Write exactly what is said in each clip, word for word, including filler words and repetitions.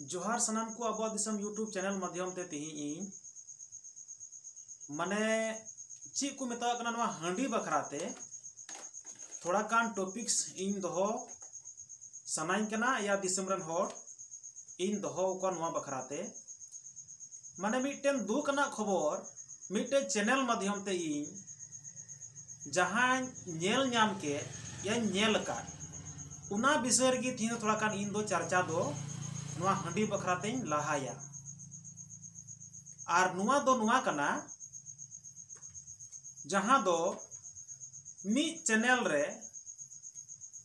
ᱡᱚᱦᱟᱨ ᱥᱟᱱᱟᱢ ᱠᱚ ᱟᱵᱚᱣᱟᱜ ᱫᱤᱥᱚᱢ YouTube channel ᱢᱟᱫᱽᱫᱷᱚᱢ ᱛᱮ᱾ ᱛᱮᱦᱮᱧ ᱤᱧ ᱢᱟᱱᱮ ᱪᱮᱫ ᱠᱚ ᱢᱮᱛᱟᱣᱟᱜ ᱠᱟᱱᱟ, ᱱᱚᱣᱟ ᱦᱟᱺᱰᱤ ᱵᱟᱠᱷᱨᱟ ᱛᱮ ᱛᱷᱚᱲᱟ ᱜᱟᱱ topics ᱤᱧ ᱫᱚᱦᱚ ᱥᱟᱱᱟᱧ ᱠᱟᱱᱟ, ᱭᱟ ᱫᱤᱥᱚᱢ ᱨᱮᱱ ᱦᱚᱲ ᱤᱧ ᱫᱚᱦᱚ ᱟᱠᱚᱣᱟ ᱱᱚᱣᱟ ᱵᱟᱠᱷᱨᱟ ᱛᱮ᱾ ᱢᱟᱱᱮ ᱢᱤᱫᱴᱮᱱ ᱫᱩᱠ ᱟᱱᱟᱜ ᱠᱷᱚᱵᱚᱨ, ᱢᱤᱫᱴᱮᱱ channel ᱢᱟᱫᱽᱫᱷᱚᱢ ᱛᱮ ᱤᱧ ᱡᱟᱦᱟᱸᱧ ᱧᱮᱞ ᱧᱟᱢ ᱠᱮᱫ ᱭᱟᱧ ᱧᱮᱞ ᱟᱠᱟᱫ, ᱚᱱᱟ ᱵᱤᱥᱚᱭ ᱨᱮᱜᱮ ᱛᱮᱦᱮᱧ ᱫᱚ ᱛᱷᱚᱲᱟ ᱜᱟᱱ ᱤᱧ ᱫᱚ ᱪᱟᱨᱪᱟ ᱫᱚ ᱱᱚᱣᱟ ᱦᱟᱺᱰᱤ ᱵᱟᱠᱷᱨᱟ ᱛᱮᱧ ᱞᱟᱦᱟᱭᱟ᱾ ᱟᱨ ᱱᱚᱣᱟ ᱫᱚ ᱱᱚᱣᱟ ᱠᱟᱱᱟ, ᱡᱟᱦᱟᱸ ᱫᱚ ᱢᱤᱫ channel ᱨᱮ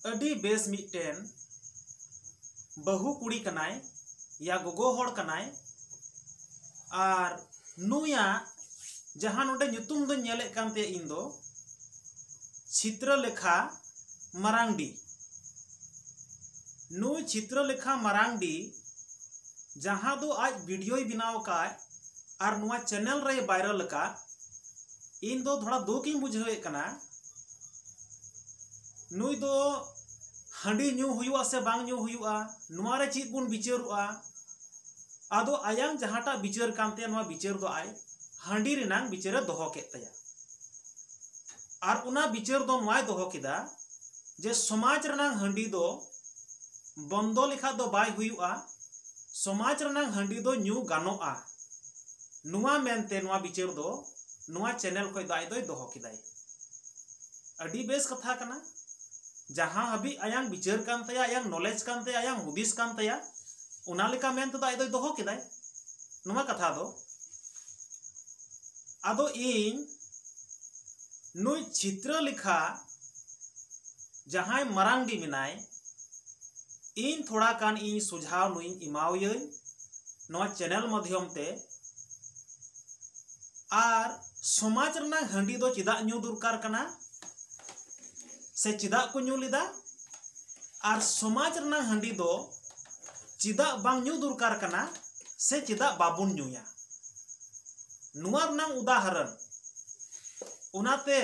ᱟᱹᱰᱤ ᱵᱮᱥ ᱢᱤᱫᱴᱮᱱ ᱵᱟᱹᱦᱩ ᱠᱩᱲᱤ ᱠᱟᱱᱟᱭ, ᱭᱟ ᱜᱚᱜᱚ ᱦᱚᱲ ᱠᱟᱱᱟᱭ, ᱟᱨ ᱱᱩᱭᱟᱜ ᱡᱟᱦᱟᱸ ᱱᱚᱰᱮ ᱧᱩᱛᱩᱢ ᱫᱚᱧ ᱧᱮᱞᱮᱫ ᱠᱟᱱ ᱛᱟᱭᱟ ᱤᱧ ᱫᱚ ᱪᱤᱛᱨᱚᱞᱮᱠᱷᱟ ᱢᱟᱨᱟᱝᱰᱤ᱾ ᱱᱩᱭ ᱪᱤᱛᱨᱚᱞᱮᱠᱷᱟ ᱢᱟᱨᱟᱝᱰᱤ ᱡᱟᱦᱟᱸ ᱫᱚ ᱟᱡ videoᱭ ᱵᱮᱱᱟᱣ ᱟᱠᱟᱫ ᱟᱨ ᱱᱚᱣᱟ channel ᱨᱮᱭ viral ᱟᱠᱟᱫ, ᱤᱧ ᱫᱚ ᱛᱷᱚᱲᱟ ᱫᱩᱠ ᱤᱧ ᱵᱩᱡᱷᱟᱹᱣᱮᱫ ᱠᱟᱱᱟ᱾ ᱱᱩᱭ ᱫᱚ ᱦᱟᱺᱰᱤ ᱧᱩ ᱦᱩᱭᱩᱜᱼᱟ ᱥᱮ ᱵᱟᱝ ᱧᱩ ᱦᱩᱭᱩᱜᱼᱟ, ᱱᱚᱣᱟ ᱨᱮ ᱪᱮᱫ ᱵᱚᱱ ᱵᱤᱪᱟᱹᱨᱚᱜᱼᱟ? ᱟᱫᱚ ᱟᱭᱟᱝ ᱡᱟᱦᱟᱸᱴᱟᱜ ᱵᱤᱪᱟᱹᱨ ᱠᱟᱱ ᱛᱟᱭᱟ, ᱱᱚᱣᱟ ᱵᱤᱪᱟᱹᱨ ᱫᱚ ᱟᱡ ᱦᱟᱺᱰᱤ ᱨᱮᱱᱟᱝ ᱵᱤᱪᱟᱹᱨᱮ ᱫᱚᱦᱚ ᱠᱮᱫ ᱛᱟᱭᱟ᱾ ᱟᱨ ᱚᱱᱟ ᱵᱤᱪᱟᱹᱨ ᱫᱚ ᱱᱚᱣᱟᱭ ᱫᱚᱦᱚ ᱠᱮᱫᱟ ᱡᱮ ᱥᱚᱢᱟᱡᱽ ᱨᱮᱱᱟᱝ ᱦᱟᱺᱰᱤ ᱫᱚ ᱵᱚᱱᱫᱚ ᱞᱮᱠᱷᱟᱡ ᱫᱚ ᱵᱟᱭ ᱦᱩᱭᱩᱜᱼᱟ, ᱥᱚᱢᱟᱡᱽ ᱨᱮᱱᱟᱝ ᱦᱟᱺᱰᱤ ᱫᱚ ᱧᱩ ᱜᱟᱱᱚᱜᱼᱟ᱾ ᱱᱚᱣᱟ ᱢᱮᱱᱛᱮ ᱱᱚᱣᱟ ᱵᱤᱪᱟᱹᱨ ᱫᱚ ᱱᱚᱣᱟ channel ᱠᱷᱚᱡ ᱫᱚ ᱟᱡ ᱫᱚᱭ ᱫᱚᱦᱚ ᱠᱮᱫᱟᱭ᱾ ᱟᱹᱰᱤ ᱵᱮᱥ ᱠᱟᱛᱷᱟ ᱠᱟᱱᱟ᱾ ᱡᱟᱦᱟᱸ ᱦᱟᱹᱵᱤᱡ ᱟᱭᱟᱝ ᱵᱤᱪᱟᱹᱨ ᱠᱟᱱ ᱛᱟᱭᱟ, ᱟᱭᱟᱝ knowledge ᱠᱟᱱ ᱛᱟᱭᱟ, ᱟᱭᱟᱝ ᱦᱩᱫᱤᱥ ᱠᱟᱱ ᱛᱟᱭᱟ, ᱚᱱᱟ ᱞᱮᱠᱟ ᱢᱮᱱ ᱛᱮᱫᱚ ᱟᱡ ᱫᱚᱭ ᱫᱚᱦᱚ ᱠᱮᱫᱟᱭ ᱱᱚᱣᱟ ᱠᱟᱛᱷᱟ ᱫᱚ᱾ ᱟᱫᱚ ᱤᱧ ᱱᱩᱭ ᱪᱤᱛᱨᱚᱞᱮᱠᱷᱟ ᱡᱟᱦᱟᱸᱭ ᱢᱟᱨᱟᱝᱰᱤ ᱢᱮᱱᱟᱭ, ᱤᱧ ᱛᱷᱚᱲᱟ ᱜᱟᱱ ᱤᱧ ᱥᱩᱡᱷᱟᱣ ᱱᱩᱭᱤᱧ ᱮᱢᱟᱣᱟᱹᱭᱟᱹᱧ ᱱᱚᱣᱟ channel ᱢᱟᱫᱽᱫᱷᱚᱢ ᱛᱮ᱾ ᱟᱨ ᱥᱚᱢᱟᱡᱽ ᱨᱮᱱᱟᱜ ᱦᱟᱺᱰᱤ ᱫᱚ ᱪᱮᱫᱟᱜ ᱧᱩ ᱫᱚᱨᱠᱟᱨ ᱠᱟᱱᱟ ᱥᱮ ᱪᱮᱫᱟᱜ ᱠᱚ ᱧᱩ ᱞᱮᱫᱟ, ᱟᱨ ᱥᱚᱢᱟᱡᱽ ᱨᱮᱱᱟᱜ ᱦᱟᱺᱰᱤ ᱫᱚ ᱪᱮᱫᱟᱜ ᱵᱟᱝ ᱧᱩ ᱫᱚᱨᱠᱟᱨ ᱠᱟᱱᱟ ᱥᱮ ᱪᱮᱫᱟᱜ ᱵᱟᱵᱚᱱ ᱧᱩᱭᱟ, ᱱᱚᱣᱟ ᱨᱮᱱᱟᱜ ᱩᱫᱟᱦᱚᱨᱚᱱ᱾ ᱚᱱᱟᱛᱮ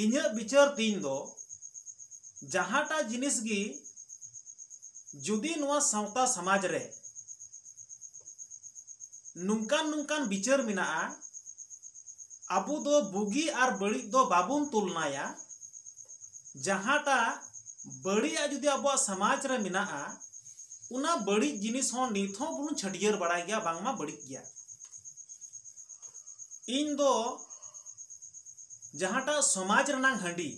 ᱤᱧᱟᱹᱜ ᱵᱤᱪᱟᱹᱨ ᱛᱤᱧ ᱫᱚ ᱡᱟᱦᱟᱸᱴᱟᱜ ᱡᱤᱱᱤᱥ ᱜᱮ ᱡᱩᱫᱤ ᱱᱚᱣᱟ ᱥᱟᱶᱛᱟ ᱥᱚᱢᱟᱡᱽ ᱨᱮ ᱱᱚᱝᱠᱟᱱ ᱱᱚᱝᱠᱟᱱ ᱵᱤᱪᱟᱹᱨ ᱢᱮᱱᱟᱜᱼᱟ, ᱟᱵᱚ ᱫᱚ ᱵᱩᱜᱤ ᱟᱨ ᱵᱟᱹᱲᱤᱡ ᱫᱚ ᱵᱟᱵᱚᱱ ᱛᱩᱞᱱᱟᱭᱟ᱾ ᱡᱟᱦᱟᱸᱴᱟᱜ ᱵᱟᱹᱲᱤᱡᱟᱜ ᱡᱩᱫᱤ ᱟᱵᱚᱣᱟᱜ ᱥᱚᱢᱟᱡᱽ ᱨᱮ ᱢᱮᱱᱟᱜᱼᱟ, ᱚᱱᱟ ᱵᱟᱹᱲᱤᱡ ᱡᱤᱱᱤᱥ ᱦᱚᱸ ᱱᱤᱛ ᱦᱚᱸ ᱵᱚᱱ ᱪᱷᱟᱹᱴᱭᱟᱹᱨ ᱵᱟᱲᱟᱭ ᱜᱮᱭᱟ, ᱵᱟᱝᱢᱟ ᱵᱟᱹᱲᱤᱡ ᱜᱮᱭᱟ᱾ ᱤᱧ ᱫᱚ ᱡᱟᱦᱟᱸᱴᱟᱜ ᱥᱚᱢᱟᱡᱽ ᱨᱮᱱᱟᱝ ᱦᱟᱺᱰᱤ,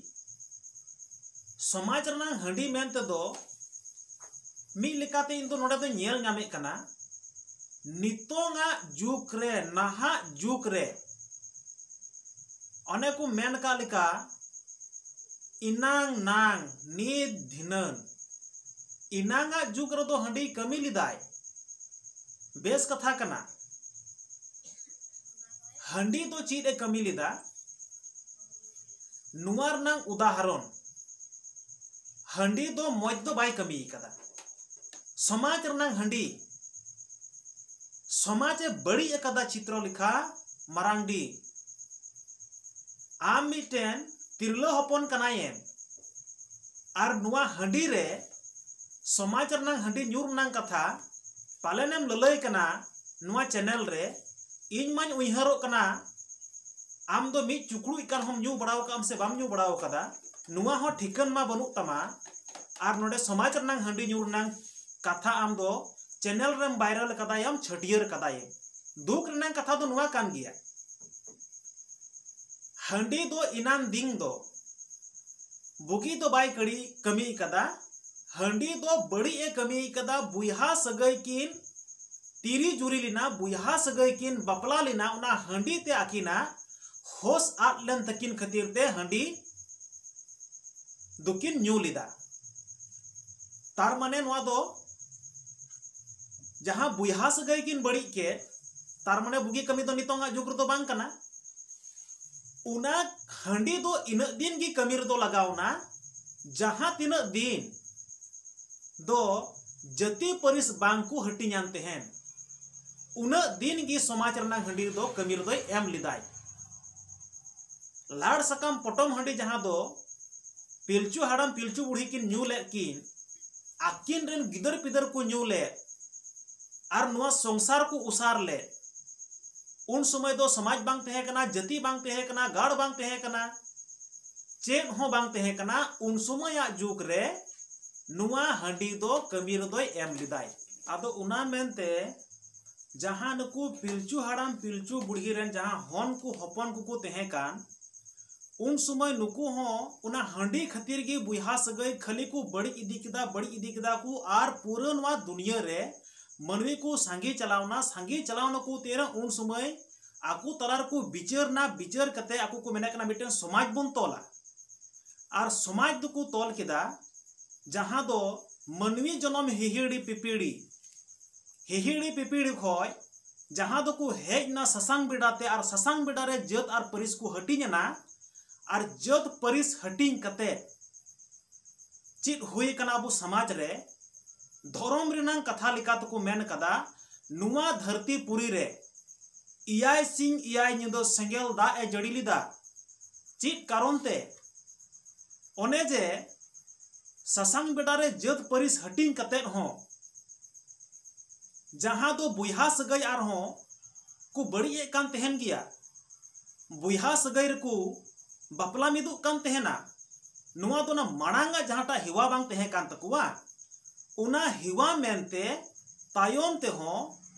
ᱥᱚᱢᱟᱡᱽ ᱨᱮᱱᱟᱝ ᱦᱟᱺᱰᱤ ᱢᱮᱱ ᱛᱮᱫᱚ ᱢᱤᱫ ᱞᱮᱠᱟᱛᱮ ᱤᱧ ᱫᱚ ᱱᱚᱰᱮ ᱫᱚᱧ ᱧᱮᱞ ᱧᱟᱢᱮᱫ ᱠᱟᱱᱟ, ᱱᱤᱛᱚᱝᱟᱜ ᱡᱩᱜᱽ ᱨᱮ, ᱱᱟᱦᱟᱜ ᱡᱩᱜᱽ ᱨᱮ, ᱚᱱᱮ ᱠᱚ ᱢᱮᱱ ᱠᱟᱜ ᱞᱮᱠᱟ, ᱮᱱᱟᱝ ᱱᱟᱝ, ᱱᱤᱛ ᱫᱷᱤᱱᱟᱹᱱ᱾ ᱮᱱᱟᱝᱟᱜ ᱡᱩᱜᱽ ᱨᱮᱫᱚ ᱦᱟᱺᱰᱤ ᱠᱟᱹᱢᱤ ᱞᱮᱫᱟᱭ, ᱵᱮᱥ ᱠᱟᱛᱷᱟ ᱠᱟᱱᱟ᱾ ᱦᱟᱺᱰᱤ ᱫᱚ ᱪᱮᱫ ᱮ ᱠᱟᱹᱢᱤ ᱞᱮᱫᱟ? ᱱᱚᱣᱟ ᱨᱮᱱᱟᱝ ᱩᱫᱟᱦᱚᱨᱚᱱ, ᱦᱟᱺᱰᱤ ᱫᱚ ᱢᱚᱡᱽ ᱫᱚ ᱵᱟᱭ ᱠᱟᱹᱢᱤ ᱟᱠᱟᱫᱟ᱾ ᱥᱚᱢᱟᱡᱽ ᱨᱮᱱᱟᱝ ᱦᱟᱺᱰᱤ, ᱥᱚᱢᱟᱡᱽ ᱮ ᱵᱟᱹᱲᱤᱡ ᱟᱠᱟᱫᱟ᱾ ᱪᱤᱛᱨᱚᱞᱮᱠᱷᱟ ᱢᱟᱨᱟᱝᱰᱤ, ᱟᱢ ᱢᱤᱫᱴᱮᱱ ᱛᱤᱨᱞᱟᱹ ᱦᱚᱯᱚᱱ ᱠᱟᱱᱟᱭᱮᱢ, ᱟᱨ ᱱᱚᱣᱟ ᱦᱟᱺᱰᱤ ᱨᱮ, ᱥᱚᱢᱟᱡᱽ ᱨᱮᱱᱟᱝ ᱦᱟᱺᱰᱤ ᱧᱩ ᱨᱮᱱᱟᱝ ᱠᱟᱛᱷᱟ ᱯᱟᱞᱮᱱᱮᱢ ᱞᱟᱹᱞᱟᱹᱭ ᱠᱟᱱᱟ ᱱᱚᱣᱟ ᱪᱮᱱᱮᱞ ᱨᱮ᱾ ᱤᱧ ᱢᱟᱧ ᱩᱭᱦᱟᱹᱨᱚᱜ ᱠᱟᱱᱟ, ᱟᱢ ᱫᱚ ᱢᱤᱫ ᱪᱩᱠᱲᱩᱡ ᱠᱟᱱ ᱦᱚᱸᱢ ᱧᱩ ᱵᱟᱲᱟᱣ ᱠᱟᱜᱼᱟᱢ ᱥᱮ ᱵᱟᱢ ᱧᱩ ᱵᱟᱲᱟᱣ ᱠᱟᱫᱟ, ᱱᱚᱣᱟ ᱦᱚᱸ ᱴᱷᱤᱠᱟᱹᱱ ᱢᱟ ᱵᱟᱹᱱᱩᱜ ᱛᱟᱢᱟ᱾ ᱟᱨ ᱱᱚᱰᱮ ᱥᱚᱢᱟᱡᱽ ᱨᱮᱱᱟᱝ ᱦᱟᱺᱰᱤ ᱧᱩ ᱨᱮᱱᱟᱝ ᱠᱟᱛᱷᱟ ᱟᱢ ᱫᱚ ᱪᱮᱱᱮᱞ ᱨᱮᱢ ᱵᱟᱭᱨᱟᱞ ᱠᱟᱫᱟᱭᱟᱢ, ᱪᱷᱟᱹᱴᱭᱟᱹᱨ ᱠᱟᱫᱟᱭᱮᱢ᱾ ᱫᱩᱠ ᱨᱮᱱᱟᱝ ᱠᱟᱛᱷᱟ ᱫᱚ ᱱᱚᱣᱟ ᱠᱟᱱ ᱜᱮᱭᱟ, ᱦᱟᱺᱰᱤ ᱫᱚ ᱤᱱᱟᱱ ᱫᱤᱱ ᱫᱚ ᱵᱩᱜᱤ ᱫᱚ ᱵᱟᱭ ᱠᱟᱹᱲᱤ ᱠᱟᱹᱢᱤ ᱠᱟᱫᱟ, ᱦᱟᱺᱰᱤ ᱫᱚ ᱵᱟᱹᱲᱤᱡ ᱮ ᱠᱟᱹᱢᱤ ᱠᱟᱫᱟ᱾ ᱵᱚᱭᱦᱟ ᱥᱟᱹᱜᱟᱹᱭ ᱠᱤᱱ ᱛᱤᱨᱤ ᱡᱩᱨᱤ ᱞᱮᱱᱟ, ᱵᱚᱭᱦᱟ ᱥᱟᱹᱜᱟᱹᱭ ᱠᱤᱱ ᱵᱟᱯᱞᱟ ᱞᱮᱱᱟ, ᱚᱱᱟ ᱦᱟᱺᱰᱤ ᱛᱮ ᱟᱹᱠᱤᱱᱟᱜ ᱦᱳᱥ ᱟᱫ ᱞᱮᱱ ᱛᱟᱹᱠᱤᱱ ᱠᱷᱟᱹᱛᱤᱨ ᱛᱮ ᱦᱟᱺᱰᱤ ᱫᱚᱠᱤᱱ ᱧᱩ ᱞᱮᱫᱟ᱾ ᱛᱟᱨ ᱢᱟᱱᱮ ᱱᱚᱣᱟ ᱫᱚ ᱡᱟᱦᱟᱸ ᱵᱚᱭᱦᱟ ᱥᱟᱹᱜᱟᱹᱭ ᱠᱤᱱ ᱵᱟᱹᱲᱤᱡ ᱠᱮᱫ, ᱛᱟᱨ ᱢᱟᱱᱮ ᱵᱩᱜᱤ ᱠᱟᱹᱢᱤ ᱫᱚ ᱱᱤᱛᱚᱝᱟᱜ ᱡᱩᱜᱽ ᱨᱮᱫᱚ ᱵᱟᱝ ᱠᱟᱱᱟ᱾ ᱚᱱᱟ ᱦᱟᱺᱰᱤ ᱫᱚ ᱤᱱᱟᱹᱜ ᱫᱤᱱ ᱜᱮ ᱠᱟᱹᱢᱤ ᱨᱮᱫᱚ ᱞᱟᱜᱟᱣ ᱮᱱᱟ, ᱡᱟᱦᱟᱸ ᱛᱤᱱᱟᱹᱜ ᱫᱤᱱ ᱫᱚ ᱡᱟᱹᱛᱤ ᱯᱟᱹᱨᱤᱥ ᱵᱟᱝ ᱠᱚ ᱦᱟᱹᱴᱤᱧᱟᱱ ᱛᱟᱦᱮᱱ, ᱩᱱᱟᱹᱜ ᱫᱤᱱ ᱜᱮ ᱥᱚᱢᱟᱡᱽ ᱨᱮᱱᱟᱜ ᱦᱟᱺᱰᱤ ᱫᱚ ᱠᱟᱹᱢᱤ ᱨᱮᱫᱚᱭ ᱮᱢ ᱞᱮᱫᱟᱭ᱾ ᱞᱟᱲ ᱥᱟᱠᱟᱢ ᱯᱚᱴᱚᱢ ᱦᱟᱺᱰᱤ, ᱡᱟᱦᱟᱸ ᱫᱚ ᱯᱤᱞᱪᱩ ᱦᱟᱲᱟᱢ ᱯᱤᱞᱪᱩ ᱵᱩᱲᱦᱤ ᱠᱤᱱ ᱧᱩ ᱞᱮᱫ ᱠᱤᱱ, ᱟᱹᱠᱤᱱ ᱨᱮᱱ ᱜᱤᱫᱟᱹᱨ ᱯᱤᱫᱟᱹᱨ ᱠᱚ ᱧᱩ ᱞᱮᱫ ᱟᱨ ᱱᱚᱣᱟ ᱥᱚᱝᱥᱟᱨ ᱠᱚ ᱩᱥᱟᱨ ᱞᱮᱫ, ᱩᱱ ᱥᱚᱢᱚᱭ ᱫᱚ ᱥᱚᱢᱟᱡᱽ ᱵᱟᱝ ᱛᱟᱦᱮᱸ ᱠᱟᱱᱟ, ᱡᱟᱹᱛᱤ ᱵᱟᱝ ᱛᱟᱦᱮᱸ ᱠᱟᱱᱟ, ᱜᱟᱲ ᱵᱟᱝ ᱛᱟᱦᱮᱸ ᱠᱟᱱᱟ, ᱪᱮᱫ ᱦᱚᱸ ᱵᱟᱝ ᱛᱟᱦᱮᱸ ᱠᱟᱱᱟ᱾ ᱩᱱ ᱥᱚᱢᱚᱭᱟᱜ ᱡᱩᱜᱽ ᱨᱮ ᱱᱚᱣᱟ ᱦᱟᱺᱰᱤ ᱫᱚ ᱠᱟᱹᱢᱤ ᱨᱮᱫᱚᱭ ᱮᱢ ᱞᱮᱫᱟᱭ᱾ ᱟᱫᱚ ᱚᱱᱟ ᱢᱮᱱᱛᱮ ᱡᱟᱦᱟᱸ ᱱᱩᱠᱩ ᱯᱤᱞᱪᱩ ᱦᱟᱲᱟᱢ ᱯᱤᱞᱪᱩ ᱵᱩᱲᱦᱤ ᱨᱮᱱ ᱡᱟᱦᱟᱸ ᱦᱚᱱ ᱠᱚ ᱦᱚᱯᱚᱱ ᱠᱚᱠᱚ ᱛᱟᱦᱮᱸ ᱠᱟᱱ, ᱩᱱ ᱥᱚᱢᱚᱭ ᱱᱩᱠᱩ ᱦᱚᱸ ᱚᱱᱟ ᱦᱟᱺᱰᱤ ᱠᱷᱟᱹᱛᱤᱨ ᱜᱮ ᱵᱚᱭᱦᱟ ᱥᱟᱹᱜᱟᱹᱭ ᱠᱷᱟᱹᱞᱤ ᱠᱚ ᱵᱟᱹᱲᱤᱡ ᱤᱫᱤ ᱠᱮᱫᱟ, ᱵᱟᱹᱲᱤᱡ ᱤᱫᱤ ᱠᱮᱫᱟ ᱠᱚ᱾ ᱟᱨ ᱯᱩᱨᱟᱹ ᱱᱚᱣᱟ ᱫᱩᱱᱤᱭᱟᱹ ᱨᱮ ᱢᱟᱹᱱᱢᱤ ᱠᱚ ᱥᱟᱸᱜᱮ ᱪᱟᱞᱟᱣᱱᱟ, ᱥᱟᱸᱜᱮ ᱪᱟᱞᱟᱣ ᱱᱟᱠᱚ᱾ ᱛᱮᱨᱟ ᱩᱱ ᱥᱚᱢᱚᱭ ᱟᱠᱚ ᱛᱟᱞᱟ ᱨᱮᱠᱚ ᱵᱤᱪᱟᱹᱨ ᱱᱟ, ᱵᱤᱪᱟᱹᱨ ᱠᱟᱛᱮ ᱟᱠᱚ ᱠᱚ ᱢᱮᱱᱮᱫ ᱠᱟᱱᱟ ᱢᱤᱫᱴᱮᱱ ᱥᱚᱢᱟᱡᱽ ᱵᱚᱱ ᱛᱚᱞᱟ᱾ ᱟᱨ ᱥᱚᱢᱟᱡᱽ ᱫᱚᱠᱚ ᱛᱚᱞ ᱠᱮᱫᱟ, ᱡᱟᱦᱟᱸ ᱫᱚ ᱢᱟᱹᱱᱢᱤ ᱡᱚᱱᱚᱢ ᱦᱤᱦᱤᱲᱤ ᱯᱤᱯᱤᱲᱤ, ᱦᱤᱦᱤᱲᱤ ᱯᱤᱯᱤᱲᱤ ᱠᱷᱚᱡ ᱡᱟᱦᱟᱸ ᱫᱚᱠᱚ ᱦᱮᱡ ᱱᱟ ᱥᱟᱥᱟᱝ ᱵᱮᱰᱟ ᱛᱮ, ᱟᱨ ᱥᱟᱥᱟᱝ ᱵᱮᱰᱟ ᱨᱮ ᱡᱟᱹᱛ ᱟᱨ ᱯᱟᱹᱨᱤᱥ ᱠᱚ ᱦᱟᱹᱴᱤᱧ ᱮᱱᱟ᱾ ᱟᱨ ᱡᱟᱹᱛ ᱯᱟᱹᱨᱤᱥ ᱦᱟᱹᱴᱤᱧ ᱠᱟᱛᱮ ᱪᱮᱫ ᱦᱩᱭ ᱠᱟᱱᱟ ᱟᱵᱚ ᱥᱚᱢᱟᱡᱽ ᱨᱮ? ᱫᱷᱚᱨᱚᱢ ᱨᱮᱱᱟᱝ ᱠᱟᱛᱷᱟ ᱞᱮᱠᱟ ᱛᱮᱠᱚ ᱢᱮᱱ ᱠᱟᱫᱟ, ᱱᱚᱣᱟ ᱫᱷᱟᱹᱨᱛᱤ ᱯᱩᱨᱤ ᱨᱮ ᱮᱭᱟᱭ ᱥᱤᱧ ᱮᱭᱟᱭ ᱧᱤᱫᱟᱹ ᱥᱮᱸᱜᱮᱞ ᱫᱟᱜ ᱮ ᱡᱟᱹᱲᱤ ᱞᱮᱫᱟ᱾ ᱪᱮᱫ ᱠᱟᱨᱚᱱ ᱛᱮ? ᱚᱱᱮ ᱡᱮ ᱥᱟᱥᱟᱝ ᱵᱮᱰᱟ ᱨᱮ ᱡᱟᱹᱛ ᱯᱟᱹᱨᱤᱥ ᱦᱟᱹᱴᱤᱧ ᱠᱟᱛᱮᱫ ᱦᱚᱸ ᱡᱟᱦᱟᱸ ᱫᱚ ᱵᱚᱭᱦᱟ ᱥᱟᱹᱜᱟᱹᱭ ᱟᱨᱦᱚᱸ ᱠᱚ ᱵᱟᱹᱲᱤᱡ ᱮᱫ ᱠᱟᱱ ᱛᱟᱦᱮᱱ ᱜᱮᱭᱟ, ᱵᱚᱭᱦᱟ ᱥᱟᱹᱜᱟᱹᱭ ᱨᱮᱠᱚ ᱵᱟᱯᱞᱟ ᱢᱤᱫᱚᱜ ᱠᱟᱱ ᱛᱟᱦᱮᱱᱟ᱾ ᱱᱚᱣᱟ ᱫᱚ ᱚᱱᱟ ᱢᱟᱲᱟᱝ ᱟᱜ ᱡᱟᱦᱟᱸᱴᱟᱜ ᱦᱮᱣᱟ ᱵᱟᱝ ᱛᱟᱦᱮᱸ ᱠᱟᱱ ᱛᱟᱠᱚᱣᱟ, ᱚᱱᱟ ᱦᱮᱣᱟ ᱢᱮᱱᱛᱮ ᱛᱟᱭᱚᱢ ᱛᱮᱦᱚᱸ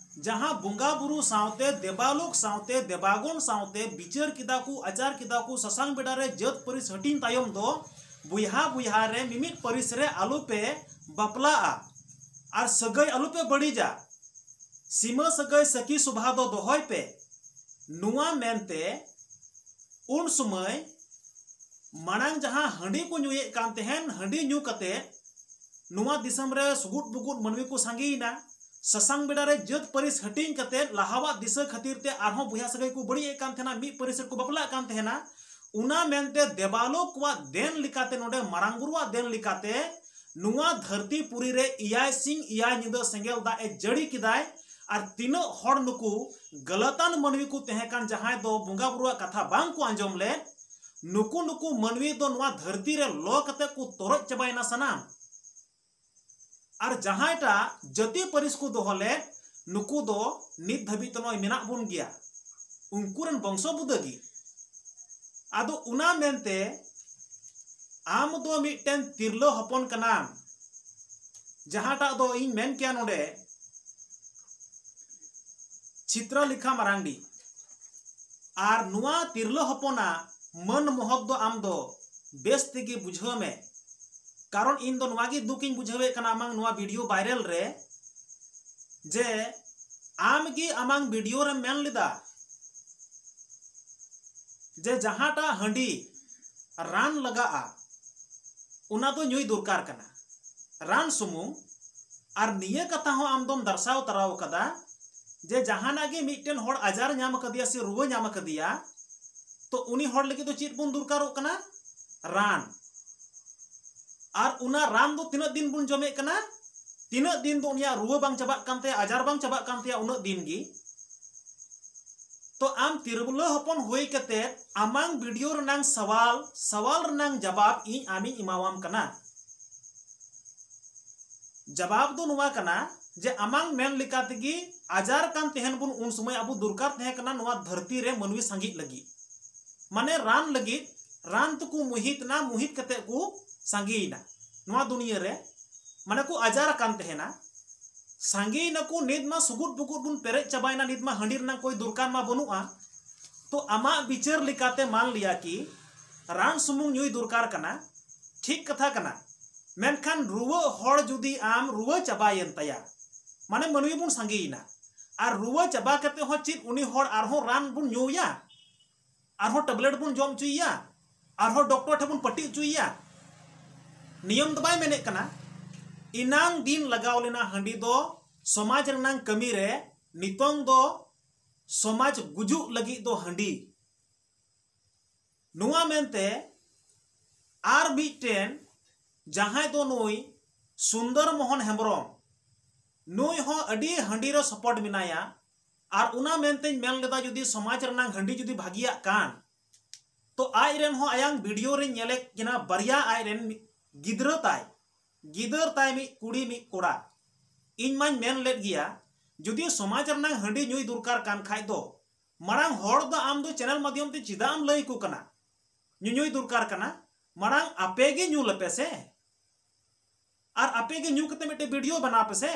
ᱡᱟᱦᱟᱸ ᱵᱚᱸᱜᱟ ᱵᱩᱨᱩ ᱥᱟᱶᱛᱮ ᱫᱮᱵᱟᱞᱳᱠ ᱥᱟᱶᱛᱮ ᱫᱮᱵᱟᱜᱚᱱ ᱥᱟᱶᱛᱮ ᱵᱤᱪᱟᱹᱨ ᱠᱮᱫᱟ ᱠᱚ, ᱟᱪᱟᱨ ᱠᱮᱫᱟ ᱠᱚ, ᱥᱟᱥᱟᱝ ᱵᱮᱰᱟ ᱨᱮ ᱡᱟᱹᱛ ᱯᱟᱹᱨᱤᱥ ᱦᱟᱹᱴᱤᱧ ᱛᱟᱭᱚᱢ ᱫᱚ ᱵᱚᱭᱦᱟ ᱵᱚᱭᱦᱟ ᱨᱮ ᱢᱤᱢᱤᱫ ᱯᱟᱹᱨᱤᱥ ᱨᱮ ᱟᱞᱚᱯᱮ ᱵᱟᱯᱞᱟᱜᱼᱟ ᱟᱨ ᱥᱟᱹᱜᱟᱹᱭ ᱟᱞᱚᱯᱮ ᱵᱟᱹᱲᱤᱡᱟ, ᱥᱤᱢᱟᱹ ᱥᱟᱹᱜᱟᱹᱭ ᱥᱟᱹᱠᱷᱤ ᱥᱚᱵᱷᱟ ᱫᱚ ᱫᱚᱦᱚᱭ ᱯᱮ᱾ ᱱᱚᱣᱟ ᱢᱮᱱᱛᱮ ᱩᱱ ᱥᱚᱢᱚᱭ ᱢᱟᱲᱟᱝ ᱡᱟᱦᱟᱸ ᱦᱟᱺᱰᱤ ᱠᱚ ᱧᱩᱭᱮᱫ ᱠᱟᱱ ᱛᱟᱦᱮᱱ, ᱦᱟᱺᱰᱤ ᱧᱩ ᱠᱟᱛᱮ ᱱᱚᱣᱟ ᱫᱤᱥᱚᱢ ᱨᱮ ᱥᱩᱜᱩᱫ ᱵᱩᱜᱩᱫ ᱢᱟᱹᱱᱢᱤ ᱠᱚ ᱥᱟᱸᱜᱮᱭᱮᱱᱟ᱾ ᱥᱟᱥᱟᱝ ᱵᱮᱰᱟ ᱨᱮ ᱡᱟᱹᱛ ᱯᱟᱹᱨᱤᱥ ᱦᱟᱹᱴᱤᱧ ᱠᱟᱛᱮ ᱞᱟᱦᱟᱣᱟᱜ ᱫᱤᱥᱟᱹ ᱠᱷᱟᱹᱛᱤᱨ ᱛᱮ ᱟᱨᱦᱚᱸ ᱵᱚᱭᱦᱟ ᱥᱟᱹᱜᱟᱹᱭ ᱠᱚ ᱵᱟᱹᱲᱤᱡ ᱮᱫ ᱠᱟᱱ ᱛᱟᱦᱮᱱᱟ, ᱢᱤᱫ ᱯᱟᱹᱨᱤᱥ ᱨᱮᱠᱚ ᱵᱟᱯᱞᱟᱜ ᱠᱟᱱ ᱛᱟᱦᱮᱱᱟ᱾ ᱚᱱᱟ ᱢᱮᱱᱛᱮ ᱫᱮᱵᱟᱞᱳᱠ ᱠᱚᱣᱟᱜ ᱫᱮᱱ ᱞᱮᱠᱟᱛᱮ, ᱱᱚᱰᱮ ᱢᱟᱨᱟᱝ ᱵᱩᱨᱩᱣᱟᱜ ᱫᱮᱱ ᱞᱮᱠᱟᱛᱮ ᱱᱚᱣᱟ ᱫᱷᱟᱹᱨᱛᱤ ᱯᱩᱨᱤ ᱨᱮ ᱮᱭᱟᱭ ᱥᱤᱧ ᱮᱭᱟᱭ ᱧᱤᱫᱟᱹ ᱥᱮᱸᱜᱮᱞ ᱫᱟᱜ ᱮ ᱡᱟᱹᱲᱤ ᱠᱮᱫᱟᱭ᱾ ᱟᱨ ᱛᱤᱱᱟᱹᱜ ᱦᱚᱲ ᱱᱩᱠᱩ ᱜᱟᱹᱞᱟᱹᱛᱟᱱ ᱢᱟᱹᱱᱢᱤ ᱠᱚ ᱛᱟᱦᱮᱸ ᱠᱟᱱ, ᱡᱟᱦᱟᱸᱭ ᱫᱚ ᱵᱚᱸᱜᱟ ᱵᱩᱨᱩᱣᱟᱜ ᱠᱟᱛᱷᱟ ᱵᱟᱝ ᱠᱚ ᱟᱸᱡᱚᱢ ᱞᱮᱫ, ᱱᱩᱠᱩ ᱱᱩᱠᱩ ᱢᱟᱹᱱᱢᱤ ᱫᱚ ᱱᱚᱣᱟ ᱫᱷᱟᱹᱨᱛᱤ ᱨᱮ ᱞᱚ ᱠᱟᱛᱮ ᱠᱚ ᱛᱚᱨᱚᱡ ᱪᱟᱵᱟᱭᱮᱱᱟ ᱥᱟᱱᱟᱢ᱾ ᱟᱨ ᱡᱟᱦᱟᱸᱭᱴᱟᱜ ᱡᱟᱹᱛᱤ ᱯᱟᱹᱨᱤᱥ ᱠᱚ ᱫᱚᱦᱚ ᱞᱮᱫ, ᱱᱩᱠᱩ ᱫᱚ ᱱᱤᱛ ᱫᱷᱟᱹᱵᱤᱡ ᱛᱮ ᱱᱚᱜᱼᱚᱭ ᱢᱮᱱᱟᱜ ᱵᱚᱱ ᱜᱮᱭᱟ, ᱩᱱᱠᱩ ᱨᱮᱱ ᱵᱚᱝᱥᱚ ᱵᱩᱫᱟᱹ ᱜᱮ᱾ ᱟᱫᱚ ᱚᱱᱟ ᱢᱮᱱᱛᱮ ᱟᱢ ᱫᱚ ᱢᱤᱫᱴᱮᱱ ᱛᱤᱨᱞᱟᱹ ᱦᱚᱯᱚᱱ ᱠᱟᱱᱟᱢ, ᱡᱟᱦᱟᱸᱴᱟᱜ ᱫᱚ ᱤᱧ ᱢᱮᱱ ᱠᱮᱭᱟ ᱱᱚᱰᱮ ᱪᱤᱛᱨᱚᱞᱮᱠᱷᱟ ᱢᱟᱨᱟᱝᱰᱤ᱾ ᱟᱨ ᱱᱚᱣᱟ ᱛᱤᱨᱞᱟᱹ ᱦᱚᱯᱚᱱᱟᱜ ᱢᱟᱹᱱ ᱢᱚᱦᱚᱛ ᱫᱚ ᱟᱢ ᱫᱚ ᱵᱮᱥ ᱛᱮᱜᱮ ᱵᱩᱡᱷᱟᱹᱣ ᱢᱮ᱾ ᱠᱟᱨᱚᱱ ᱤᱧ ᱫᱚ ᱱᱚᱣᱟ ᱜᱮ ᱫᱩᱠ ᱤᱧ ᱵᱩᱡᱷᱟᱹᱣᱮᱫ ᱠᱟᱱᱟ ᱟᱢᱟᱝ ᱱᱚᱣᱟ ᱵᱷᱤᱰᱤᱭᱳ ᱵᱷᱟᱭᱨᱟᱞ ᱨᱮ, ᱡᱮ ᱟᱢ ᱜᱮ ᱟᱢᱟᱝ ᱵᱷᱤᱰᱤᱭᱳ ᱨᱮᱢ ᱢᱮᱱ ᱞᱮᱫᱟ ᱡᱮ ᱡᱟᱦᱟᱸᱴᱟᱜ ᱦᱟᱺᱰᱤ ᱨᱟᱱ ᱞᱟᱜᱟᱜᱼᱟ, ᱚᱱᱟ ᱫᱚ ᱧᱩᱭ ᱫᱚᱨᱠᱟᱨ ᱠᱟᱱᱟ, ᱨᱟᱱ ᱥᱩᱢᱩᱝ᱾ ᱟᱨ ᱱᱤᱭᱟᱹ ᱠᱟᱛᱷᱟ ᱦᱚᱸ ᱟᱢ ᱫᱚᱢ ᱫᱟᱨᱥᱟᱣ ᱛᱟᱨᱟᱣ ᱠᱟᱫᱟ ᱡᱮ ᱡᱟᱦᱟᱱᱟᱜ ᱜᱮ ᱢᱤᱫᱴᱮᱱ ᱦᱚᱲ ᱟᱡᱟᱨ ᱧᱟᱢ ᱟᱠᱟᱫᱮᱭᱟ ᱥᱮ ᱨᱩᱣᱟᱹ ᱧᱟᱢ ᱟᱠᱟᱫᱮᱭᱟ, ᱛᱚ ᱩᱱᱤ ᱦᱚᱲ ᱞᱟᱹᱜᱤᱫ ᱫᱚ ᱪᱮᱫ ᱵᱚᱱ ᱫᱚᱨᱠᱟᱨᱚᱜ ᱠᱟᱱᱟ? ᱨᱟᱱ᱾ ᱟᱨ ᱚᱱᱟ ᱨᱟᱱ ᱫᱚ ᱛᱤᱱᱟᱹᱜ ᱫᱤᱱ ᱵᱚᱱ ᱡᱚᱢᱮᱫ ᱠᱟᱱᱟ? ᱛᱤᱱᱟᱹᱜ ᱫᱤᱱ ᱫᱚ ᱩᱱᱤᱭᱟᱜ ᱨᱩᱣᱟᱹ ᱵᱟᱝ ᱪᱟᱵᱟᱜ ᱠᱟᱱ ᱛᱟᱭᱟ, ᱟᱡᱟᱨ ᱵᱟᱝ ᱪᱟᱵᱟᱜ ᱠᱟᱱ ᱛᱟᱭᱟ, ᱩᱱᱟᱹᱜ ᱫᱤᱱ ᱜᱮ᱾ ᱛᱚ ᱟᱢ ᱛᱤᱨᱞᱟᱹ ᱦᱚᱯᱚᱱ ᱦᱩᱭ ᱠᱟᱛᱮ ᱟᱢᱟᱝ ᱵᱷᱤᱰᱤᱭᱳ ᱨᱮᱱᱟᱝ ᱥᱟᱣᱟᱞ, ᱥᱟᱣᱟᱞ ᱨᱮᱱᱟᱝ ᱡᱟᱵᱟᱵ ᱤᱧ ᱟᱢᱤᱧ ᱮᱢᱟᱣᱟᱢ ᱠᱟᱱᱟ᱾ ᱡᱟᱵᱟᱵ ᱫᱚ ᱱᱚᱣᱟ ᱠᱟᱱᱟ ᱡᱮ ᱟᱢᱟᱝ ᱢᱮᱱ ᱞᱮᱠᱟ ᱛᱮᱜᱮ ᱟᱡᱟᱨ ᱠᱟᱱ ᱛᱟᱦᱮᱱ ᱵᱚᱱ, ᱩᱱ ᱥᱚᱢᱚᱭ ᱟᱵᱚ ᱫᱚᱨᱠᱟᱨ ᱛᱟᱦᱮᱸ ᱠᱟᱱᱟ ᱱᱚᱣᱟ ᱫᱷᱟᱹᱨᱛᱤ ᱨᱮ ᱢᱟᱹᱱᱢᱤ ᱥᱟᱸᱜᱮᱜ ᱞᱟᱹᱜᱤᱫ, ᱢᱟᱱᱮ ᱨᱟᱱ ᱞᱟᱹᱜᱤᱫ᱾ ᱨᱟᱱ ᱛᱮᱠᱚ ᱢᱩᱦᱤᱛ ᱮᱱᱟ, ᱢᱩᱦᱤᱛ ᱠᱟᱛᱮ ᱠᱚ ᱥᱟᱸᱜᱮᱭᱮᱱᱟ ᱱᱚᱣᱟ ᱫᱩᱱᱤᱭᱟᱹ ᱨᱮ, ᱢᱟᱱᱮ ᱠᱚ ᱟᱡᱟᱨ ᱟᱠᱟᱱ ᱛᱟᱦᱮᱱᱟ, ᱥᱟᱸᱜᱮᱭᱮᱱᱟᱠᱚ᱾ ᱱᱤᱛ ᱢᱟ ᱥᱩᱜᱩᱫ ᱵᱩᱜᱩᱫ ᱵᱚᱱ ᱯᱮᱨᱮᱡ ᱪᱟᱵᱟᱭᱮᱱᱟ, ᱱᱤᱛ ᱢᱟ ᱦᱟᱺᱰᱤ ᱨᱮᱱᱟᱜ ᱠᱳᱭ ᱫᱚᱨᱠᱟᱨ ᱢᱟ ᱵᱟᱹᱱᱩᱜᱼᱟ᱾ ᱛᱚ ᱟᱢᱟᱜ ᱵᱤᱪᱟᱹᱨ ᱞᱮᱠᱟᱛᱮ ᱢᱟᱱ ᱞᱤᱭᱟ ᱠᱤ ᱨᱟᱱ ᱥᱩᱢᱩᱝ ᱧᱩᱭ ᱫᱚᱨᱠᱟᱨ ᱠᱟᱱᱟ, ᱴᱷᱤᱠ ᱠᱟᱛᱷᱟ ᱠᱟᱱᱟ᱾ ᱢᱮᱱᱠᱷᱟᱱ ᱨᱩᱣᱟᱹᱜ ᱦᱚᱲ ᱡᱩᱫᱤ ᱟᱢ ᱨᱩᱣᱟᱹ ᱪᱟᱵᱟᱭᱮᱱ ᱛᱟᱭᱟ, ᱢᱟᱱᱮ ᱢᱟᱹᱱᱢᱤ ᱵᱚᱱ ᱥᱟᱸᱜᱮᱭᱮᱱᱟ, ᱟᱨ ᱨᱩᱣᱟᱹ ᱪᱟᱵᱟ ᱠᱟᱛᱮ ᱦᱚᱸ ᱪᱮᱫ ᱩᱱᱤ ᱦᱚᱲ ᱟᱨᱦᱚᱸ ᱨᱟᱱ ᱵᱚᱱ ᱧᱩᱭᱟ? ᱟᱨᱦᱚᱸ ᱴᱮᱵᱞᱮᱴ ᱵᱚᱱ ᱡᱚᱢ ᱦᱚᱪᱚᱭᱮᱭᱟ? ᱟᱨᱦᱚᱸ ᱰᱚᱠᱴᱚᱨ ᱴᱷᱮᱱ ᱵᱚᱱ ᱯᱟᱹᱴᱤ ᱦᱚᱪᱚᱭᱮᱭᱟ? ᱱᱤᱭᱚᱢ ᱫᱚ ᱵᱟᱭ ᱢᱮᱱᱮᱫ ᱠᱟᱱᱟ᱾ ᱮᱱᱟᱝ ᱫᱤᱱ ᱞᱟᱜᱟᱣ ᱞᱮᱱᱟ ᱦᱟᱺᱰᱤ ᱫᱚ ᱥᱚᱢᱟᱡᱽ ᱨᱮᱱᱟᱝ ᱠᱟᱹᱢᱤ ᱨᱮ, ᱱᱤᱛᱚᱝ ᱫᱚ ᱥᱚᱢᱟᱡᱽ ᱜᱩᱡᱩᱜ ᱞᱟᱹᱜᱤᱫ ᱫᱚ ᱦᱟᱺᱰᱤ᱾ ᱱᱚᱣᱟ ᱢᱮᱱᱛᱮ ᱟᱨ ᱢᱤᱫᱴᱮᱱ ᱡᱟᱦᱟᱸᱭ ᱫᱚ ᱱᱩᱭ ᱥᱩᱱᱫᱚᱨ ᱢᱳᱦᱚᱱ ᱦᱮᱢᱵᱨᱚᱢ, ᱱᱩᱭ ᱦᱚᱸ ᱟᱹᱰᱤ ᱦᱟᱺᱰᱤ ᱨᱮ ᱥᱚᱯᱚᱴ ᱢᱮᱱᱟᱭᱟ᱾ ᱟᱨ ᱚᱱᱟ ᱢᱮᱱᱛᱮᱧ ᱢᱮᱱ ᱞᱮᱫᱟ ᱡᱩᱫᱤ ᱥᱚᱢᱟᱡᱽ ᱨᱮᱱᱟᱝ ᱦᱟᱺᱰᱤ ᱡᱩᱫᱤ ᱵᱷᱟᱹᱜᱤᱭᱟᱜ ᱠᱟᱱ, ᱛᱚ ᱟᱡ ᱨᱮᱱ ᱦᱚᱸ ᱟᱭᱟᱝ ᱵᱷᱤᱰᱤᱭᱳ ᱨᱮᱧ ᱧᱮᱞᱮᱫ ᱠᱤᱱᱟ ᱵᱟᱨᱭᱟ ᱟᱡ ᱨᱮᱱ ᱜᱤᱫᱽᱨᱟᱹ ᱛᱟᱭ, ᱜᱤᱫᱟᱹᱨ ᱛᱟᱭ ᱢᱤᱫ ᱠᱩᱲᱤ ᱢᱤᱫ ᱠᱚᱲᱟ᱾ ᱤᱧ ᱢᱟᱧ ᱢᱮᱱ ᱞᱮᱫ ᱜᱮᱭᱟ, ᱡᱩᱫᱤ ᱥᱚᱢᱟᱡᱽ ᱨᱮᱱᱟᱜ ᱦᱟᱺᱰᱤ ᱧᱩᱭ ᱫᱚᱨᱠᱟᱨ ᱠᱟᱱ ᱠᱷᱟᱡ ᱫᱚ ᱢᱟᱲᱟᱝ ᱦᱚᱲ ᱫᱚ ᱟᱢ ᱫᱚ ᱪᱮᱱᱮᱞ ᱢᱟᱫᱽᱫᱷᱚᱢ ᱛᱮ ᱪᱮᱫᱟᱜ ᱮᱢ ᱞᱟᱹᱭ ᱟᱠᱚ ᱠᱟᱱᱟ? ᱧᱩᱧᱩᱭ ᱫᱚᱨᱠᱟᱨ ᱠᱟᱱᱟ, ᱢᱟᱲᱟᱝ ᱟᱯᱮ ᱜᱮ ᱧᱩ ᱞᱮᱯᱮ ᱥᱮ᱾ ᱟᱨ ᱟᱯᱮ ᱜᱮ ᱧᱩ ᱠᱟᱛᱮ ᱢᱤᱫᱴᱮᱡ ᱵᱷᱤᱰᱤᱭᱳ ᱵᱮᱱᱟᱣ ᱯᱮ ᱥᱮ᱾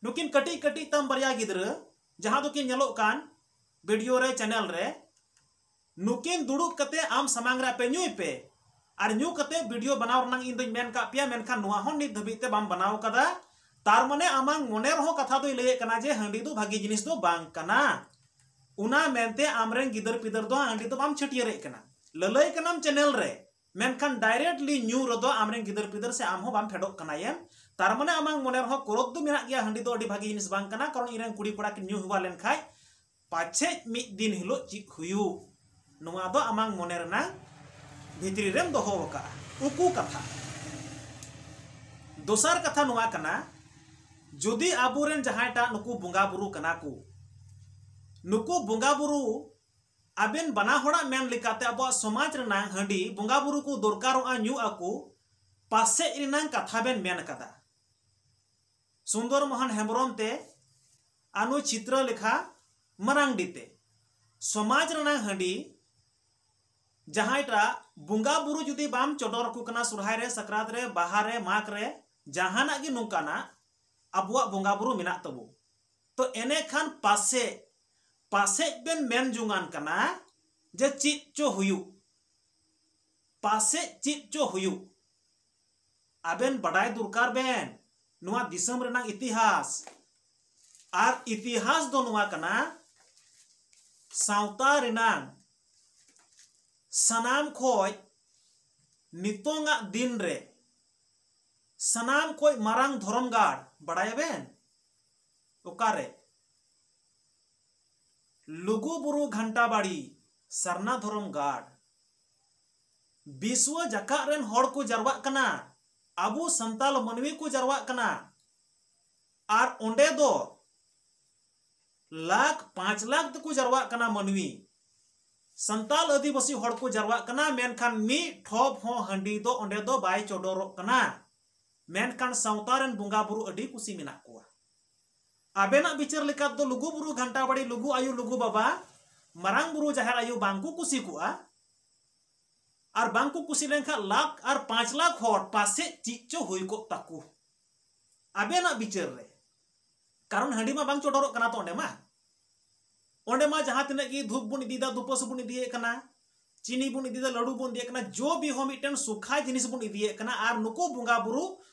ᱱᱩᱠᱤᱱ ᱠᱟᱹᱴᱤᱡ ᱠᱟᱹᱴᱤᱡ ᱛᱟᱢ ᱵᱟᱨᱭᱟ ᱜᱤᱫᱽᱨᱟᱹ, ᱡᱟᱦᱟᱸ ᱫᱚᱠᱤᱱ ᱧᱮᱞᱚᱜ ᱠᱟᱱ ᱵᱷᱤᱰᱤᱭᱳ ᱨᱮ, ᱪᱮᱱᱮᱞ ᱨᱮ, ᱱᱩᱠᱤᱱ ᱫᱩᱲᱩᱵ ᱠᱟᱛᱮ ᱟᱢ ᱥᱟᱢᱟᱝ ᱨᱮ ᱟᱯᱮ ᱧᱩᱭ ᱯᱮ᱾ ᱟᱨ ᱧᱩ ᱠᱟᱛᱮ ᱵᱷᱤᱰᱤᱭᱳ ᱵᱮᱱᱟᱣ ᱨᱮᱱᱟᱜ ᱤᱧ ᱫᱚᱧ ᱢᱮᱱ ᱠᱟᱜ ᱯᱮᱭᱟ, ᱢᱮᱱᱠᱷᱟᱱ ᱱᱚᱣᱟ ᱦᱚᱸ ᱱᱤᱛ ᱫᱷᱟᱹᱵᱤᱡ ᱛᱮ ᱵᱟᱢ ᱵᱮᱱᱟᱣ ᱠᱟᱫᱟ᱾ ᱛᱟᱨ ᱢᱟᱱᱮ ᱟᱢᱟᱝ ᱢᱚᱱᱮ ᱨᱮᱦᱚᱸ ᱠᱟᱛᱷᱟ ᱫᱚᱭ ᱞᱟᱹᱭᱮᱫ ᱠᱟᱱᱟ ᱡᱮ ᱦᱟᱺᱰᱤ ᱫᱚ ᱵᱷᱟᱹᱜᱤ ᱡᱤᱱᱤᱥ ᱫᱚ ᱵᱟᱝ ᱠᱟᱱᱟ᱾ ᱚᱱᱟ ᱢᱮᱱᱛᱮ ᱟᱢᱨᱮᱱ ᱜᱤᱫᱟᱹᱨ ᱯᱤᱫᱟᱹᱨ ᱫᱚ ᱦᱟᱺᱰᱤ ᱫᱚ ᱵᱟᱢ ᱪᱷᱟᱹᱴᱭᱟᱹᱨᱮᱫ ᱠᱟᱱᱟ᱾ ᱞᱟᱹᱞᱟᱹᱭ ᱠᱟᱱᱟᱢ ᱪᱮᱱᱮᱞ ᱨᱮ, ᱢᱮᱱᱠᱷᱟᱱ ᱰᱟᱭᱨᱮᱠᱴᱞᱤ ᱧᱩ ᱨᱮᱫᱚ ᱟᱢᱨᱮᱱ ᱜᱤᱫᱟᱹᱨ ᱯᱤᱫᱟᱹᱨ ᱥᱮ ᱟᱢ ᱦᱚᱸ ᱵᱟᱢ ᱯᱷᱮᱰᱚᱜ ᱠᱟᱱᱟ ᱮᱢ᱾ ᱛᱟᱨ ᱢᱟᱱᱮ ᱟᱢᱟᱝ ᱢᱚᱱᱮ ᱨᱮᱦᱚᱸ ᱠᱨᱳᱫᱷ ᱫᱚ ᱢᱮᱱᱟᱜ ᱜᱮᱭᱟ, ᱦᱟᱺᱰᱤ ᱫᱚ ᱟᱹᱰᱤ ᱵᱷᱟᱹᱜᱤ ᱡᱤᱱᱤᱥ ᱵᱟᱝ ᱠᱟᱱᱟ, ᱠᱟᱨᱚᱱ ᱤᱧᱨᱮᱱ ᱠᱩᱲᱤ ᱠᱚᱲᱟ ᱠᱤᱱ ᱧᱩ ᱦᱮᱣᱟ ᱞᱮᱱᱠᱷᱟᱡ ᱯᱟᱪᱷᱮᱡ ᱢᱤᱫ ᱫᱤᱱ ᱦᱤᱞᱳᱜ ᱪᱮᱫ ᱦᱩᱭᱩᱜ, ᱱᱚᱣᱟ ᱫᱚ ᱟᱢᱟᱝ ᱢᱚᱱᱮ ᱨᱮᱱᱟᱝ ᱵᱷᱤᱛᱨᱤ ᱨᱮᱢ ᱫᱚᱦᱚ ᱟᱠᱟᱫᱼᱟ, ᱩᱠᱩ ᱠᱟᱛᱷᱟ᱾ ᱫᱚᱥᱟᱨ ᱠᱟᱛᱷᱟ ᱱᱚᱣᱟ ᱠᱟᱱᱟ, ᱡᱩᱫᱤ ᱟᱵᱚᱨᱮᱱ ᱡᱟᱦᱟᱸᱭᱴᱟᱜ ᱱᱩᱠᱩ ᱵᱚᱸᱜᱟ ᱵᱩᱨᱩ ᱠᱟᱱᱟ ᱠᱚ, ᱱᱩᱠᱩ ᱵᱚᱸᱜᱟ ᱵᱩᱨᱩ ᱟᱵᱮᱱ ᱵᱟᱱᱟ ᱦᱚᱲᱟᱜ ᱢᱮᱱ ᱞᱮᱠᱟᱛᱮ ᱟᱵᱚᱣᱟᱜ ᱥᱚᱢᱟᱡᱽ ᱨᱮᱱᱟᱝ ᱦᱟᱺᱰᱤ ᱵᱚᱸᱜᱟ ᱵᱩᱨᱩ ᱠᱚ ᱫᱚᱨᱠᱟᱨᱚᱜᱼᱟ, ᱧᱩ ᱟᱠᱚ, ᱯᱟᱥᱮᱡ ᱨᱮᱱᱟᱝ ᱠᱟᱛᱷᱟ ᱵᱮᱱ ᱢᱮᱱ ᱠᱟᱫᱟ᱾ ᱥᱩᱱᱫᱚᱨ ᱢᱳᱦᱚᱱ ᱦᱮᱢᱵᱨᱚᱢ ᱛᱮ ᱟᱱᱩ ᱪᱤᱛᱨᱚ ᱞᱮᱠᱷᱟ ᱢᱟᱨᱟᱝᱰᱤ ᱛᱮ ᱥᱚᱢᱟᱡᱽ ᱨᱮᱱᱟᱝ ᱦᱟᱺᱰᱤ ᱡᱟᱦᱟᱸᱭᱴᱟᱜ ᱵᱚᱸᱜᱟ ᱵᱩᱨᱩ ᱡᱩᱫᱤ ᱵᱟᱢ ᱪᱚᱰᱚᱨ ᱟᱠᱚ ᱠᱟᱱᱟ, ᱥᱚᱨᱦᱟᱭ ᱨᱮ, ᱥᱟᱠᱨᱟᱛ ᱨᱮ, ᱵᱟᱦᱟ ᱨᱮ, ᱢᱟᱜᱽ ᱨᱮ, ᱡᱟᱦᱟᱱᱟᱜ ᱜᱮ ᱱᱚᱝᱠᱟᱱᱟᱜ ᱟᱵᱚᱣᱟᱜ ᱵᱚᱸᱜᱟ ᱵᱩᱨᱩ ᱢᱮᱱᱟᱜ ᱛᱟᱵᱚ, ᱛᱚ ᱮᱱᱮᱠᱷᱟᱱ ᱯᱟᱥᱮᱡ, ᱯᱟᱥᱮᱡ ᱵᱮᱱ ᱢᱮᱱ ᱡᱚᱝᱟᱱ ᱠᱟᱱᱟ ᱡᱮ ᱪᱮᱫ ᱪᱚ ᱦᱩᱭᱩᱜ, ᱯᱟᱥᱮᱡ ᱪᱮᱫ ᱪᱚ ᱦᱩᱭᱩᱜ᱾ ᱟᱵᱮᱱ ᱵᱟᱰᱟᱭ ᱫᱚᱨᱠᱟᱨ ᱵᱮᱱ ᱱᱚᱣᱟ ᱫᱤᱥᱚᱢ ᱨᱮᱱᱟᱝ ᱤᱛᱤᱦᱟᱥ᱾ ᱟᱨ ᱤᱛᱤᱦᱟᱥ ᱫᱚ ᱱᱚᱣᱟ ᱠᱟᱱᱟ, ᱥᱟᱶᱛᱟ ᱨᱮᱱᱟᱝ ᱥᱟᱱᱟᱢ ᱠᱷᱚᱡ ᱱᱤᱛᱚᱝᱟᱜ ᱫᱤᱱ ᱨᱮ ᱥᱟᱱᱟᱢ ᱠᱷᱚᱡ ᱢᱟᱨᱟᱝ ᱫᱷᱚᱨᱚᱢ ᱜᱟᱲ ᱵᱟᱲᱟᱭᱟᱵᱮᱱ ᱚᱠᱟᱨᱮ? ᱞᱩᱜᱩ ᱵᱩᱨᱩ ᱜᱷᱟᱱᱴᱟ ᱵᱟᱲᱤ ᱥᱟᱨᱱᱟ ᱫᱷᱚᱨᱚᱢ ᱜᱟᱲ᱾ ᱵᱤᱥᱣᱚ ᱡᱟᱠᱟᱛ ᱨᱮᱱ ᱦᱚᱲ ᱠᱚ ᱡᱟᱨᱣᱟᱜ ᱠᱟᱱᱟ, ᱟᱵᱚ ᱥᱟᱱᱛᱟᱞ ᱢᱟᱹᱱᱢᱤ ᱠᱚ ᱡᱟᱨᱣᱟᱜ ᱠᱟᱱᱟ᱾ ᱟᱨ ᱚᱸᱰᱮ ᱫᱚ ᱞᱟᱠᱷ, ᱯᱟᱸᱪ ᱞᱟᱠᱷ ᱛᱮᱠᱚ ᱡᱟᱨᱣᱟᱜ ᱠᱟᱱᱟ ᱢᱟᱹᱱᱢᱤ᱾ ᱥᱟᱱᱛᱟᱞ ᱟᱹᱫᱤᱵᱟᱹᱥᱤ ᱦᱚᱲ ᱠᱚ ᱡᱟᱨᱣᱟᱜ ᱠᱟᱱᱟ, ᱢᱮᱱᱠᱷᱟᱱ ᱢᱤᱫ ᱴᱷᱚᱯ ᱦᱚᱸ ᱦᱟᱺᱰᱤ ᱫᱚ ᱚᱸᱰᱮ ᱫᱚ ᱵᱟᱭ ᱪᱚᱰᱚᱨᱚᱜ ᱠᱟᱱᱟ᱾ ᱢᱮᱱᱠᱷᱟᱱ ᱥᱟᱶᱛᱟ ᱨᱮᱱ ᱵᱚᱸᱜᱟ ᱵᱩᱨᱩ ᱟᱹᱰᱤ ᱠᱩᱥᱤ ᱢᱮᱱᱟᱜ ᱠᱚᱣᱟ᱾ ᱟᱵᱮᱱᱟᱜ ᱵᱤᱪᱟᱹᱨ ᱞᱮᱠᱟ ᱛᱮᱫᱚ ᱞᱩᱜᱩ ᱵᱩᱨᱩ ᱜᱷᱟᱱᱴᱟ ᱵᱟᱲᱤ, ᱞᱩᱜᱩ ᱟᱭᱳ, ᱞᱩᱜᱩ ᱵᱟᱵᱟ, ᱢᱟᱨᱟᱝ ᱵᱩᱨᱩ, ᱡᱟᱦᱮᱨ ᱟᱭᱳ ᱵᱟᱝ ᱠᱚ ᱠᱩᱥᱤ ᱠᱚᱜᱼᱟ? ᱟᱨ ᱵᱟᱝ ᱠᱚ ᱠᱩᱥᱤ ᱞᱮᱱᱠᱷᱟᱱ ᱞᱟᱠᱷ ᱟᱨ ᱯᱟᱸᱪ ᱞᱟᱠᱷ ᱦᱚᱲ ᱯᱟᱥᱮᱡ ᱪᱮᱫ ᱪᱚ ᱦᱩᱭ ᱠᱚᱜ ᱛᱟᱠᱚ ᱟᱵᱮᱱᱟᱜ ᱵᱤᱪᱟᱹᱨ ᱨᱮ᱾ ᱠᱟᱨᱚᱱ ᱦᱟᱺᱰᱤ ᱢᱟ ᱵᱟᱝ ᱪᱚᱰᱚᱨᱚᱜ ᱠᱟᱱᱟ ᱛᱚ ᱚᱸᱰᱮ ᱢᱟ᱾ ᱚᱸᱰᱮ ᱢᱟ ᱡᱟᱦᱟᱸ ᱛᱤᱱᱟᱹᱜ ᱜᱮ ᱫᱷᱩᱯ ᱵᱚᱱ ᱤᱫᱤᱭᱮᱫᱟ, ᱫᱷᱩᱯᱟᱹᱥ ᱵᱚᱱ ᱤᱫᱤᱭᱮᱫ ᱠᱟᱱᱟ, ᱪᱤᱱᱤ ᱵᱚᱱ ᱤᱫᱤᱭᱮᱫᱟ, ᱞᱟᱹᱰᱩ ᱵᱚᱱ ᱤᱫᱤᱭᱮᱫ ᱠᱟᱱᱟ, ᱡᱚ ᱵᱤ ᱦᱚᱸ ᱢᱤᱫᱴᱮᱱ ᱥᱩᱠᱷᱟᱭ ᱡᱤᱱᱤᱥ ᱵᱚᱱ ᱤᱫᱤᱭᱮᱫ ᱠᱟᱱᱟ᱾ ᱟᱨ ᱱᱩᱠᱩ ᱵᱚᱸᱜᱟ ᱵᱩᱨᱩ,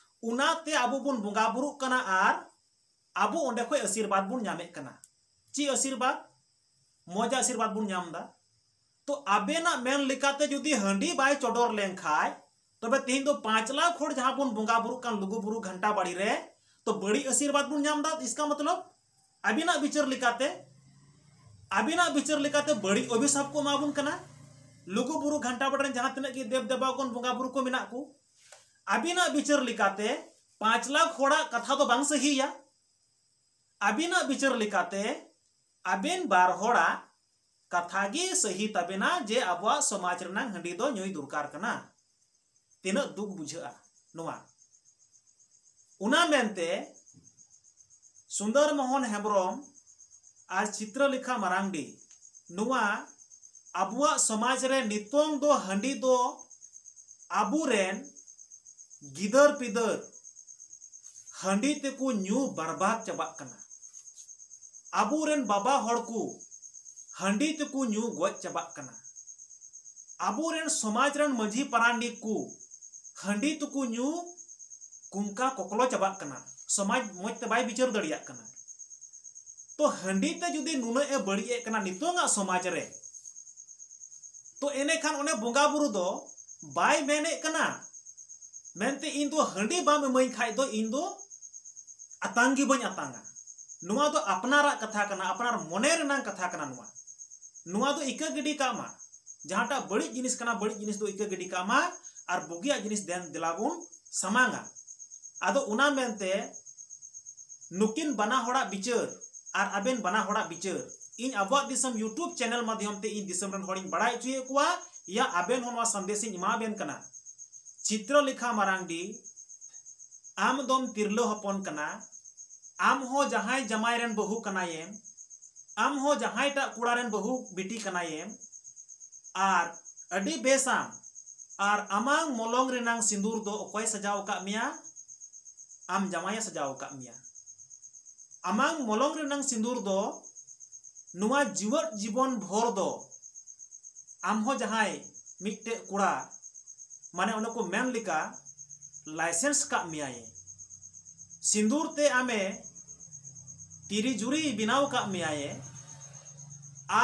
ᱚᱱᱟᱛᱮ ᱟᱵᱚ ᱵᱚᱱ ᱵᱚᱸᱜᱟ ᱵᱩᱨᱩᱜ ᱠᱟᱱᱟ ᱟᱨ ᱟᱵᱚ ᱚᱸᱰᱮ ᱠᱷᱚᱱ ᱟᱥᱤᱨᱵᱟᱫᱽ ᱵᱚᱱ ᱧᱟᱢᱮᱫ ᱠᱟᱱᱟ᱾ ᱪᱮᱫ ᱟᱥᱤᱨᱵᱟᱫᱽ? ᱢᱚᱡᱟ ᱟᱥᱤᱨᱵᱟᱫᱽ ᱵᱚᱱ ᱧᱟᱢ ᱮᱫᱟ᱾ ᱛᱚ ᱟᱵᱮᱱᱟᱜ ᱢᱮᱱ ᱞᱮᱠᱟᱛᱮ ᱡᱩᱫᱤ ᱦᱟᱺᱰᱤ ᱵᱟᱭ ᱪᱚᱰᱚᱨ ᱞᱮᱱᱠᱷᱟᱡ, ᱛᱚᱵᱮ ᱛᱮᱦᱮᱧ ᱫᱚ ᱯᱟᱸᱪ ᱞᱟᱠᱷ ᱦᱚᱲ ᱡᱟᱦᱟᱸ ᱵᱚᱱ ᱵᱚᱸᱜᱟ ᱵᱩᱨᱩᱜ ᱠᱟᱱ ᱞᱩᱜᱩ ᱵᱩᱨᱩ ᱜᱷᱟᱱᱴᱟ ᱵᱟᱲᱤ ᱨᱮ, ᱛᱚ ᱵᱟᱹᱲᱤᱡ ᱟᱥᱤᱨᱵᱟᱫᱽ ᱵᱚᱱ ᱧᱟᱢ ᱮᱫᱟ᱾ ᱤᱥᱠᱟ ᱢᱚᱛᱞᱚᱵ, ᱟᱹᱵᱤᱱᱟᱜ ᱵᱤᱪᱟᱹᱨ ᱞᱮᱠᱟᱛᱮ, ᱟᱹᱵᱤᱱᱟᱜ ᱵᱤᱪᱟᱹᱨ ᱞᱮᱠᱟᱛᱮ ᱵᱟᱹᱲᱤᱡ ᱚᱵᱷᱤᱥᱟᱯ ᱠᱚ ᱮᱢᱟ ᱵᱚᱱ ᱠᱟᱱᱟ᱾ ᱞᱩᱜᱩ ᱵᱩᱨᱩ ᱜᱷᱟᱱᱴᱟ ᱵᱟᱲᱤ ᱨᱮᱱ ᱡᱟᱦᱟᱸ ᱛᱤᱱᱟᱹᱜ ᱜᱮ ᱫᱮᱵ ᱫᱮᱵᱟ ᱠᱚ, ᱵᱚᱸᱜᱟ ᱵᱩᱨᱩ ᱠᱚ ᱢᱮᱱᱟᱜ ᱠᱚ, ᱟᱹᱵᱤᱱᱟᱜ ᱵᱤᱪᱟᱹᱨ ᱞᱮᱠᱟᱛᱮ ᱯᱟᱸᱪ ᱞᱟᱠᱷ ᱦᱚᱲᱟᱜ ᱠᱟᱛᱷᱟ ᱫᱚ ᱵᱟᱝ ᱥᱟᱹᱦᱤᱭᱟ᱾ ᱟᱹᱵᱤᱱᱟᱜ ᱵᱤᱪᱟᱹᱨ ᱞᱮᱠᱟᱛᱮ ᱟᱵᱮᱱ ᱵᱟᱨ ᱦᱚᱲᱟᱜ ᱠᱟᱛᱷᱟ ᱜᱮ ᱥᱟᱹᱦᱤ ᱛᱟᱵᱮᱱᱟ ᱡᱮ ᱟᱵᱚᱣᱟᱜ ᱥᱚᱢᱟᱡᱽ ᱨᱮᱱᱟᱝ ᱦᱟᱺᱰᱤ ᱫᱚ ᱧᱩᱭ ᱫᱚᱨᱠᱟᱨ ᱠᱟᱱᱟ᱾ ᱛᱤᱱᱟᱹᱜ ᱫᱩᱠ ᱵᱩᱡᱷᱟᱹᱜᱼᱟ ᱱᱚᱣᱟ᱾ ᱚᱱᱟ ᱢᱮᱱᱛᱮ ᱥᱩᱱᱫᱚᱨ ᱢᱳᱦᱚᱱ ᱦᱮᱢᱵᱨᱚᱢ ᱟᱨ ᱪᱤᱛᱨᱚᱞᱮᱠᱷᱟ ᱢᱟᱨᱟᱝᱰᱤ, ᱱᱚᱣᱟ ᱟᱵᱚᱣᱟᱜ ᱥᱚᱢᱟᱡᱽ ᱨᱮ ᱱᱤᱛᱚᱝ ᱫᱚ ᱦᱟᱺᱰᱤ ᱫᱚ ᱟᱵᱚᱨᱮᱱ ᱜᱤᱫᱟᱹᱨ ᱯᱤᱫᱟᱹᱨ ᱦᱟᱺᱰᱤ ᱛᱮᱠᱚ ᱧᱩ ᱵᱟᱨᱵᱟᱫ ᱪᱟᱵᱟᱜ ᱠᱟᱱᱟ᱾ ᱟᱵᱚᱨᱮᱱ ᱵᱟᱵᱟ ᱦᱚᱲ ᱠᱚ ᱦᱟᱺᱰᱤ ᱛᱮᱠᱚ ᱧᱩ ᱜᱚᱡ ᱪᱟᱵᱟᱜ ᱠᱟᱱᱟ᱾ ᱟᱵᱚᱨᱮᱱ ᱥᱚᱢᱟᱡᱽ ᱨᱮᱱ ᱢᱟᱹᱡᱷᱤ ᱯᱟᱨᱟᱱᱤᱠ ᱠᱚ ᱦᱟᱺᱰᱤ ᱛᱮᱠᱚ ᱧᱩ ᱠᱩᱝᱠᱟ ᱠᱚᱠᱞᱚ ᱪᱟᱵᱟᱜ ᱠᱟᱱᱟ᱾ ᱥᱚᱢᱟᱡᱽ ᱢᱚᱡᱽ ᱛᱮ ᱵᱟᱭ ᱵᱤᱪᱟᱹᱨ ᱫᱟᱲᱮᱭᱟᱜ ᱠᱟᱱᱟ᱾ ᱛᱚ ᱦᱟᱺᱰᱤ ᱛᱮ ᱡᱩᱫᱤ ᱱᱩᱱᱟᱹᱜ ᱮ ᱵᱟᱹᱲᱤᱡ ᱮᱫ ᱠᱟᱱᱟ ᱱᱤᱛᱚᱝᱟᱜ ᱥᱚᱢᱟᱡᱽ ᱨᱮ, ᱛᱚ ᱮᱱᱮᱠᱷᱟᱱ ᱚᱱᱮ ᱵᱚᱸᱜᱟ ᱵᱩᱨᱩ ᱫᱚ ᱵᱟᱭ ᱢᱮᱱᱮᱫ ᱠᱟᱱᱟ ᱢᱮᱱᱛᱮ, "ᱤᱧ ᱫᱚ ᱦᱟᱺᱰᱤ ᱵᱟᱢ ᱤᱢᱟᱹᱧ ᱠᱷᱟᱡ ᱫᱚ ᱤᱧ ᱫᱚ ᱟᱛᱟᱝ ᱜᱮ ᱵᱟᱹᱧ ᱟᱛᱟᱝᱟ᱾" ᱱᱚᱣᱟ ᱫᱚ ᱟᱯᱱᱟᱨᱟᱜ ᱠᱟᱛᱷᱟ ᱠᱟᱱᱟ, ᱟᱯᱱᱟᱨ ᱢᱚᱱᱮ ᱨᱮᱱᱟᱝ ᱠᱟᱛᱷᱟ ᱠᱟᱱᱟ᱾ ᱱᱚᱣᱟ, ᱱᱚᱣᱟ ᱫᱚ ᱤᱠᱟᱹ ᱜᱤᱰᱤ ᱠᱟᱜ ᱢᱟ᱾ ᱡᱟᱦᱟᱸᱴᱟᱜ ᱵᱟᱹᱲᱤᱡ ᱡᱤᱱᱤᱥ ᱠᱟᱱᱟ, ᱵᱟᱹᱲᱤᱡ ᱡᱤᱱᱤᱥ ᱫᱚ ᱤᱠᱟᱹ ᱜᱤᱰᱤ ᱠᱟᱜ ᱢᱟ ᱟᱨ ᱵᱩᱜᱤᱭᱟᱜ ᱡᱤᱱᱤᱥ ᱫᱮᱱ ᱫᱮᱞᱟ ᱵᱚᱱ ᱥᱟᱢᱟᱝᱟ᱾ ᱟᱫᱚ ᱚᱱᱟ ᱢᱮᱱᱛᱮ ᱱᱩᱠᱤᱱ ᱵᱟᱱᱟ ᱦᱚᱲᱟᱜ ᱵᱤᱪᱟᱹᱨ ᱟᱨ ᱟᱵᱮᱱ ᱵᱟᱱᱟ ᱦᱚᱲᱟᱜ ᱵᱤᱪᱟᱹᱨ ᱤᱧ ᱟᱵᱚᱣᱟᱜ ᱫᱤᱥᱚᱢ YouTube channel ᱢᱟᱫᱽᱫᱷᱚᱢ ᱛᱮ ᱤᱧ ᱫᱤᱥᱚᱢ ᱨᱮᱱ ᱦᱚᱲᱤᱧ ᱵᱟᱲᱟᱭ ᱦᱚᱪᱚᱭᱮᱫ ᱠᱚᱣᱟ, ᱭᱟ ᱟᱵᱮᱱ ᱦᱚᱸ ᱱᱚᱣᱟ ᱥᱟᱸᱫᱮᱥ ᱤᱧ ᱮᱢᱟ ᱵᱮᱱ ᱠᱟᱱᱟ᱾ ᱪᱤᱛᱨᱚᱞᱮᱠᱷᱟ ᱢᱟᱨᱟᱝᱰᱤ ᱟᱢ ᱫᱚᱢ ᱛᱤᱨᱞᱟᱹ ᱦᱚᱯᱚᱱ ᱠᱟᱱᱟ, ᱟᱢ ᱦᱚᱸ ᱡᱟᱦᱟᱸᱭ ᱡᱟᱢᱟᱭ ᱨᱮᱱ ᱵᱟᱹᱦᱩ ᱠᱟᱱᱟᱭᱮᱢ, ᱟᱢ ᱦᱚᱸ ᱡᱟᱦᱟᱸᱭᱴᱟᱜ ᱠᱚᱲᱟ ᱨᱮᱱ ᱵᱟᱹᱦᱩ ᱵᱤᱴᱤ ᱠᱟᱱᱟᱭᱮᱢ, ᱟᱨ ᱟᱹᱰᱤ ᱵᱮᱥᱟᱢ, ᱟᱨ ᱟᱢᱟᱝ ᱢᱚᱞᱚᱝ ᱨᱮᱱᱟᱝ ᱥᱤᱸᱫᱩᱨ ᱫᱚ ᱚᱠᱚᱭ ᱥᱟᱡᱟᱣ ᱟᱠᱟᱫ ᱢᱮᱭᱟ? ᱟᱢ ᱡᱟᱢᱟᱭᱮ ᱥᱟᱡᱟᱣ ᱟᱠᱟᱫ ᱢᱮᱭᱟ᱾ ᱟᱢᱟᱝ ᱢᱚᱞᱚᱝ ᱨᱮᱱᱟᱝ ᱥᱤᱸᱫᱩᱨ ᱫᱚ ᱱᱚᱣᱟ ᱡᱤᱣᱮᱫ ᱡᱤᱵᱚᱱ ᱵᱷᱳᱨ ᱫᱚ ᱟᱢ ᱦᱚᱸ ᱡᱟᱦᱟᱸᱭ ᱢᱤᱫᱴᱮᱡ ᱠᱚᱲᱟ, ᱢᱟᱱᱮ ᱚᱱᱮ ᱠᱚ ᱢᱮᱱ ᱞᱮᱠᱟ, ᱞᱟᱭᱥᱮᱱᱥ ᱠᱟᱜ ᱢᱮᱭᱟᱭ, ᱥᱤᱸᱫᱩᱨ ᱛᱮ ᱟᱢᱮ ᱛᱤᱨᱤ ᱡᱩᱨᱤ ᱵᱮᱱᱟᱣ ᱠᱟᱜ ᱢᱮᱭᱟᱭ,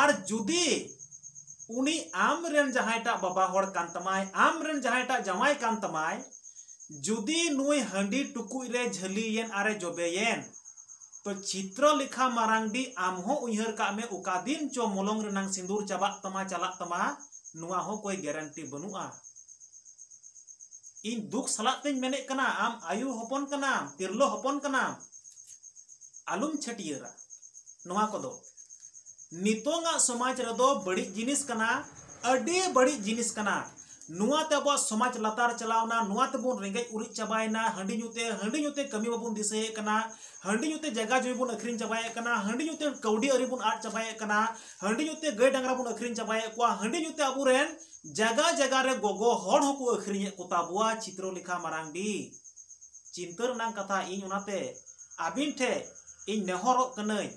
ᱟᱨ ᱡᱩᱫᱤ ᱩᱱᱤ ᱟᱢ ᱨᱮᱱ ᱡᱟᱦᱟᱸᱭᱴᱟᱜ ᱵᱟᱵᱟ ᱦᱚᱲ ᱠᱟᱱ ᱛᱟᱢᱟᱭ, ᱟᱢ ᱨᱮᱱ ᱡᱟᱦᱟᱸᱭᱴᱟᱜ ᱡᱟᱶᱟᱭ ᱠᱟᱱ ᱛᱟᱢᱟᱭ, ᱡᱩᱫᱤ ᱱᱩᱭ ᱦᱟᱺᱰᱤ ᱴᱩᱠᱩᱡ ᱨᱮ ᱡᱷᱟᱹᱞᱤᱭᱮᱱ ᱟᱨᱮ ᱡᱚᱵᱮᱭᱮᱱ, ᱛᱚ ᱪᱤᱛᱨᱚᱞᱮᱠᱷᱟ ᱢᱟᱨᱟᱝᱰᱤ ᱟᱢ ᱦᱚᱸ ᱩᱭᱦᱟᱹᱨ ᱠᱟᱜ ᱢᱮ, ᱚᱠᱟ ᱫᱤᱱ ᱪᱚ ᱢᱚᱞᱚᱝ ᱨᱮᱱᱟᱝ ᱥᱤᱸᱫᱩᱨ ᱪᱟᱵᱟᱜ ᱛᱟᱢᱟ, ᱪᱟᱞᱟᱜ ᱛᱟᱢᱟ, ᱱᱚᱣᱟ ᱦᱚᱸ ᱠᱚᱭ ᱜᱮᱨᱮᱱᱴᱤ ᱵᱟᱹᱱᱩᱜᱼᱟ᱾ ᱤᱧ ᱫᱩᱠ ᱥᱟᱞᱟᱜ ᱛᱮᱧ ᱢᱮᱱᱮᱫ ᱠᱟᱱᱟ, ᱟᱢ ᱟᱭᱳ ᱦᱚᱯᱚᱱ ᱠᱟᱱᱟᱢ, ᱛᱤᱨᱞᱟᱹ ᱦᱚᱯᱚᱱ ᱠᱟᱱᱟᱢ, ᱟᱞᱚᱢ ᱪᱷᱟᱹᱴᱭᱟᱹᱨᱟ ᱱᱚᱣᱟ ᱠᱚᱫᱚ᱾ ᱱᱤᱛᱚᱝᱟᱜ ᱥᱚᱢᱟᱡᱽ ᱨᱮᱫᱚ ᱵᱟᱹᱲᱤᱡ ᱡᱤᱱᱤᱥ ᱠᱟᱱᱟ, ᱟᱹᱰᱤ ᱵᱟᱹᱲᱤᱡ ᱡᱤᱱᱤᱥ ᱠᱟᱱᱟ᱾ ᱱᱚᱣᱟ ᱛᱮ ᱟᱵᱚᱣᱟᱜ ᱥᱚᱢᱟᱡᱽ ᱞᱟᱛᱟᱨ ᱪᱟᱞᱟᱣᱱᱟ, ᱱᱚᱣᱟ ᱛᱮᱵᱚᱱ ᱨᱮᱸᱜᱮᱡ ᱩᱨᱤᱡ ᱪᱟᱵᱟᱭᱮᱱᱟ, ᱦᱟᱺᱰᱤ ᱧᱩ ᱛᱮ, ᱦᱟᱺᱰᱤ ᱧᱩ ᱛᱮ ᱠᱟᱹᱢᱤ ᱵᱟᱵᱚᱱ ᱫᱤᱥᱟᱹᱭᱮᱫ ᱠᱟᱱᱟ, ᱦᱟᱺᱰᱤ ᱧᱩ ᱛᱮ ᱡᱟᱭᱜᱟ ᱡᱚᱢᱤ ᱵᱚᱱ ᱟᱹᱠᱷᱨᱤᱧ ᱪᱟᱵᱟᱭᱮᱫ ᱠᱟᱱᱟ, ᱦᱟᱺᱰᱤ ᱧᱩ ᱛᱮ ᱠᱟᱹᱣᱰᱤ ᱟᱹᱨᱤ ᱵᱚᱱ ᱟᱫ ᱪᱟᱵᱟᱭᱮᱫ ᱠᱟᱱᱟ, ᱦᱟᱺᱰᱤ ᱧᱩ ᱛᱮ ᱜᱟᱹᱭ ᱰᱟᱝᱨᱟ ᱵᱚᱱ ᱟᱹᱠᱷᱨᱤᱧ ᱪᱟᱵᱟᱭᱮᱫ ᱠᱚᱣᱟ, ᱦᱟᱺᱰᱤ ᱧᱩ ᱛᱮ ᱟᱵᱚᱨᱮᱱ ᱡᱟᱭᱜᱟ ᱡᱟᱭᱜᱟ ᱨᱮ ᱜᱚᱜᱚ ᱦᱚᱲ ᱦᱚᱸᱠᱚ ᱟᱹᱠᱷᱨᱤᱧᱮᱫ ᱠᱚ ᱛᱟᱵᱚᱣᱟ᱾ ᱪᱤᱛᱨᱚᱞᱮᱠᱷᱟ ᱢᱟᱨᱟᱝᱰᱤ, ᱪᱤᱱᱛᱟᱹ ᱨᱮᱱᱟᱜ ᱠᱟᱛᱷᱟ᱾ ᱤᱧ ᱚᱱᱟᱛᱮ ᱟᱹᱵᱤᱱ ᱴᱷᱮᱱ ᱤᱧ ᱱᱮᱦᱚᱨᱚᱜ ᱠᱟᱹᱱᱟᱹᱧ,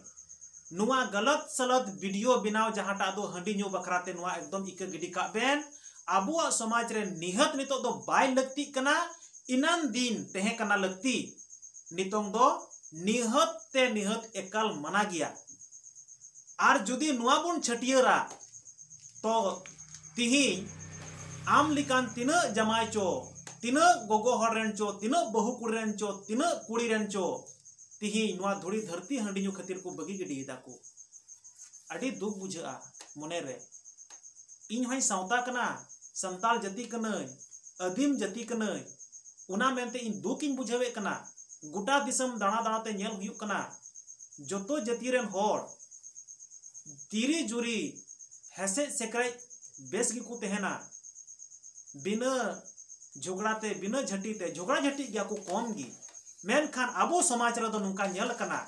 ᱱᱚᱣᱟ ᱜᱟᱞᱟᱛ ᱥᱟᱞᱟᱛ ᱵᱷᱤᱰᱤᱭᱳ ᱵᱮᱱᱟᱣ ᱡᱟᱦᱟᱸᱴᱟᱜ ᱫᱚ ᱦᱟᱺᱰᱤ ᱧᱩ ᱵᱟᱠᱷᱨᱟ ᱛᱮ, ᱱᱚᱣᱟ ᱮᱠᱫᱚᱢ ᱤᱠᱟᱹ ᱜᱤᱰᱤ ᱠᱟᱜ ᱵᱮᱱ᱾ ᱟᱵᱚᱣᱟᱜ ᱥᱚᱢᱟᱡᱽ ᱨᱮ ᱱᱤᱦᱟᱹᱛ ᱱᱤᱛᱚᱜ ᱫᱚ ᱵᱟᱭ ᱞᱟᱹᱠᱛᱤᱜ ᱠᱟᱱᱟ, ᱮᱱᱟᱱ ᱫᱤᱱ ᱛᱟᱦᱮᱸ ᱠᱟᱱᱟ ᱞᱟᱹᱠᱛᱤ, ᱱᱤᱛᱚᱝ ᱫᱚ ᱱᱤᱦᱟᱹᱛ ᱛᱮ ᱱᱤᱦᱟᱹᱛ ᱮᱠᱟᱞ ᱢᱟᱱᱟ ᱜᱮᱭᱟ᱾ ᱟᱨ ᱡᱩᱫᱤ ᱱᱚᱣᱟ ᱵᱚᱱ ᱪᱷᱟᱹᱴᱭᱟᱹᱨᱟ, ᱛᱚ ᱛᱤᱦᱤᱧ ᱟᱢ ᱞᱮᱠᱟᱱ ᱛᱤᱱᱟᱹᱜ ᱡᱟᱢᱟᱭ ᱪᱚ, ᱛᱤᱱᱟᱹᱜ ᱜᱚᱜᱚ ᱦᱚᱲ ᱨᱮᱱ ᱪᱚ, ᱛᱤᱱᱟᱹᱜ ᱵᱟᱹᱦᱩ ᱠᱩᱲᱤ ᱨᱮᱱ ᱪᱚ, ᱛᱤᱱᱟᱹᱜ ᱠᱩᱲᱤ ᱨᱮᱱ ᱪᱚ, ᱛᱤᱦᱤᱧ ᱱᱚᱣᱟ ᱫᱷᱩᱲᱤ ᱫᱷᱟᱹᱨᱛᱤ ᱦᱟᱺᱰᱤ ᱧᱩ ᱠᱷᱟᱹᱛᱤᱨ ᱠᱚ ᱵᱟᱹᱜᱤ ᱜᱤᱰᱤᱭᱮᱫᱟ ᱠᱚ᱾ ᱟᱹᱰᱤ ᱫᱩᱠ ᱵᱩᱡᱷᱟᱹᱜᱼᱟ ᱢᱚᱱᱮᱨᱮ᱾ ᱤᱧ ᱦᱚᱸᱧ ᱥᱟᱶᱛᱟ ᱠᱟᱱᱟ, ᱥᱟᱱᱛᱟᱲ ᱡᱟᱹᱛᱤ ᱠᱟᱹᱱᱟᱹᱧ, ᱟᱹᱫᱤᱢ ᱡᱟᱹᱛᱤ ᱠᱟᱹᱱᱟᱹᱧ, ᱚᱱᱟ ᱢᱮᱱᱛᱮ ᱤᱧ ᱫᱩᱠ ᱤᱧ ᱵᱩᱡᱷᱟᱹᱣᱮᱫ ᱠᱟᱱᱟ᱾ ᱜᱚᱴᱟ ᱫᱤᱥᱚᱢ ᱫᱟᱬᱟ ᱫᱟᱬᱟ ᱛᱮ ᱧᱮᱞ ᱦᱩᱭᱩᱜ ᱠᱟᱱᱟ, ᱡᱚᱛᱚ ᱡᱟᱹᱛᱤ ᱨᱮᱱ ᱦᱚᱲ ᱛᱤᱨᱤ ᱡᱩᱨᱤ ᱦᱮᱥᱮᱡ ᱥᱮᱠᱨᱮᱡ ᱵᱮᱥ ᱜᱮᱠᱚ ᱛᱟᱦᱮᱱᱟ, ᱵᱤᱱᱟᱹ ᱡᱷᱚᱜᱽᱲᱟ ᱛᱮ, ᱵᱤᱱᱟᱹ ᱡᱷᱟᱹᱴᱤ ᱛᱮ, ᱡᱷᱚᱜᱽᱲᱟ ᱡᱷᱟᱹᱴᱤᱜ ᱜᱮᱭᱟ ᱠᱚ ᱠᱚᱢ ᱜᱮ᱾ ᱢᱮᱱᱠᱷᱟᱱ ᱟᱵᱚ ᱥᱚᱢᱟᱡᱽ ᱨᱮᱫᱚ ᱱᱚᱝᱠᱟ ᱧᱮᱞ ᱟᱠᱟᱱᱟ,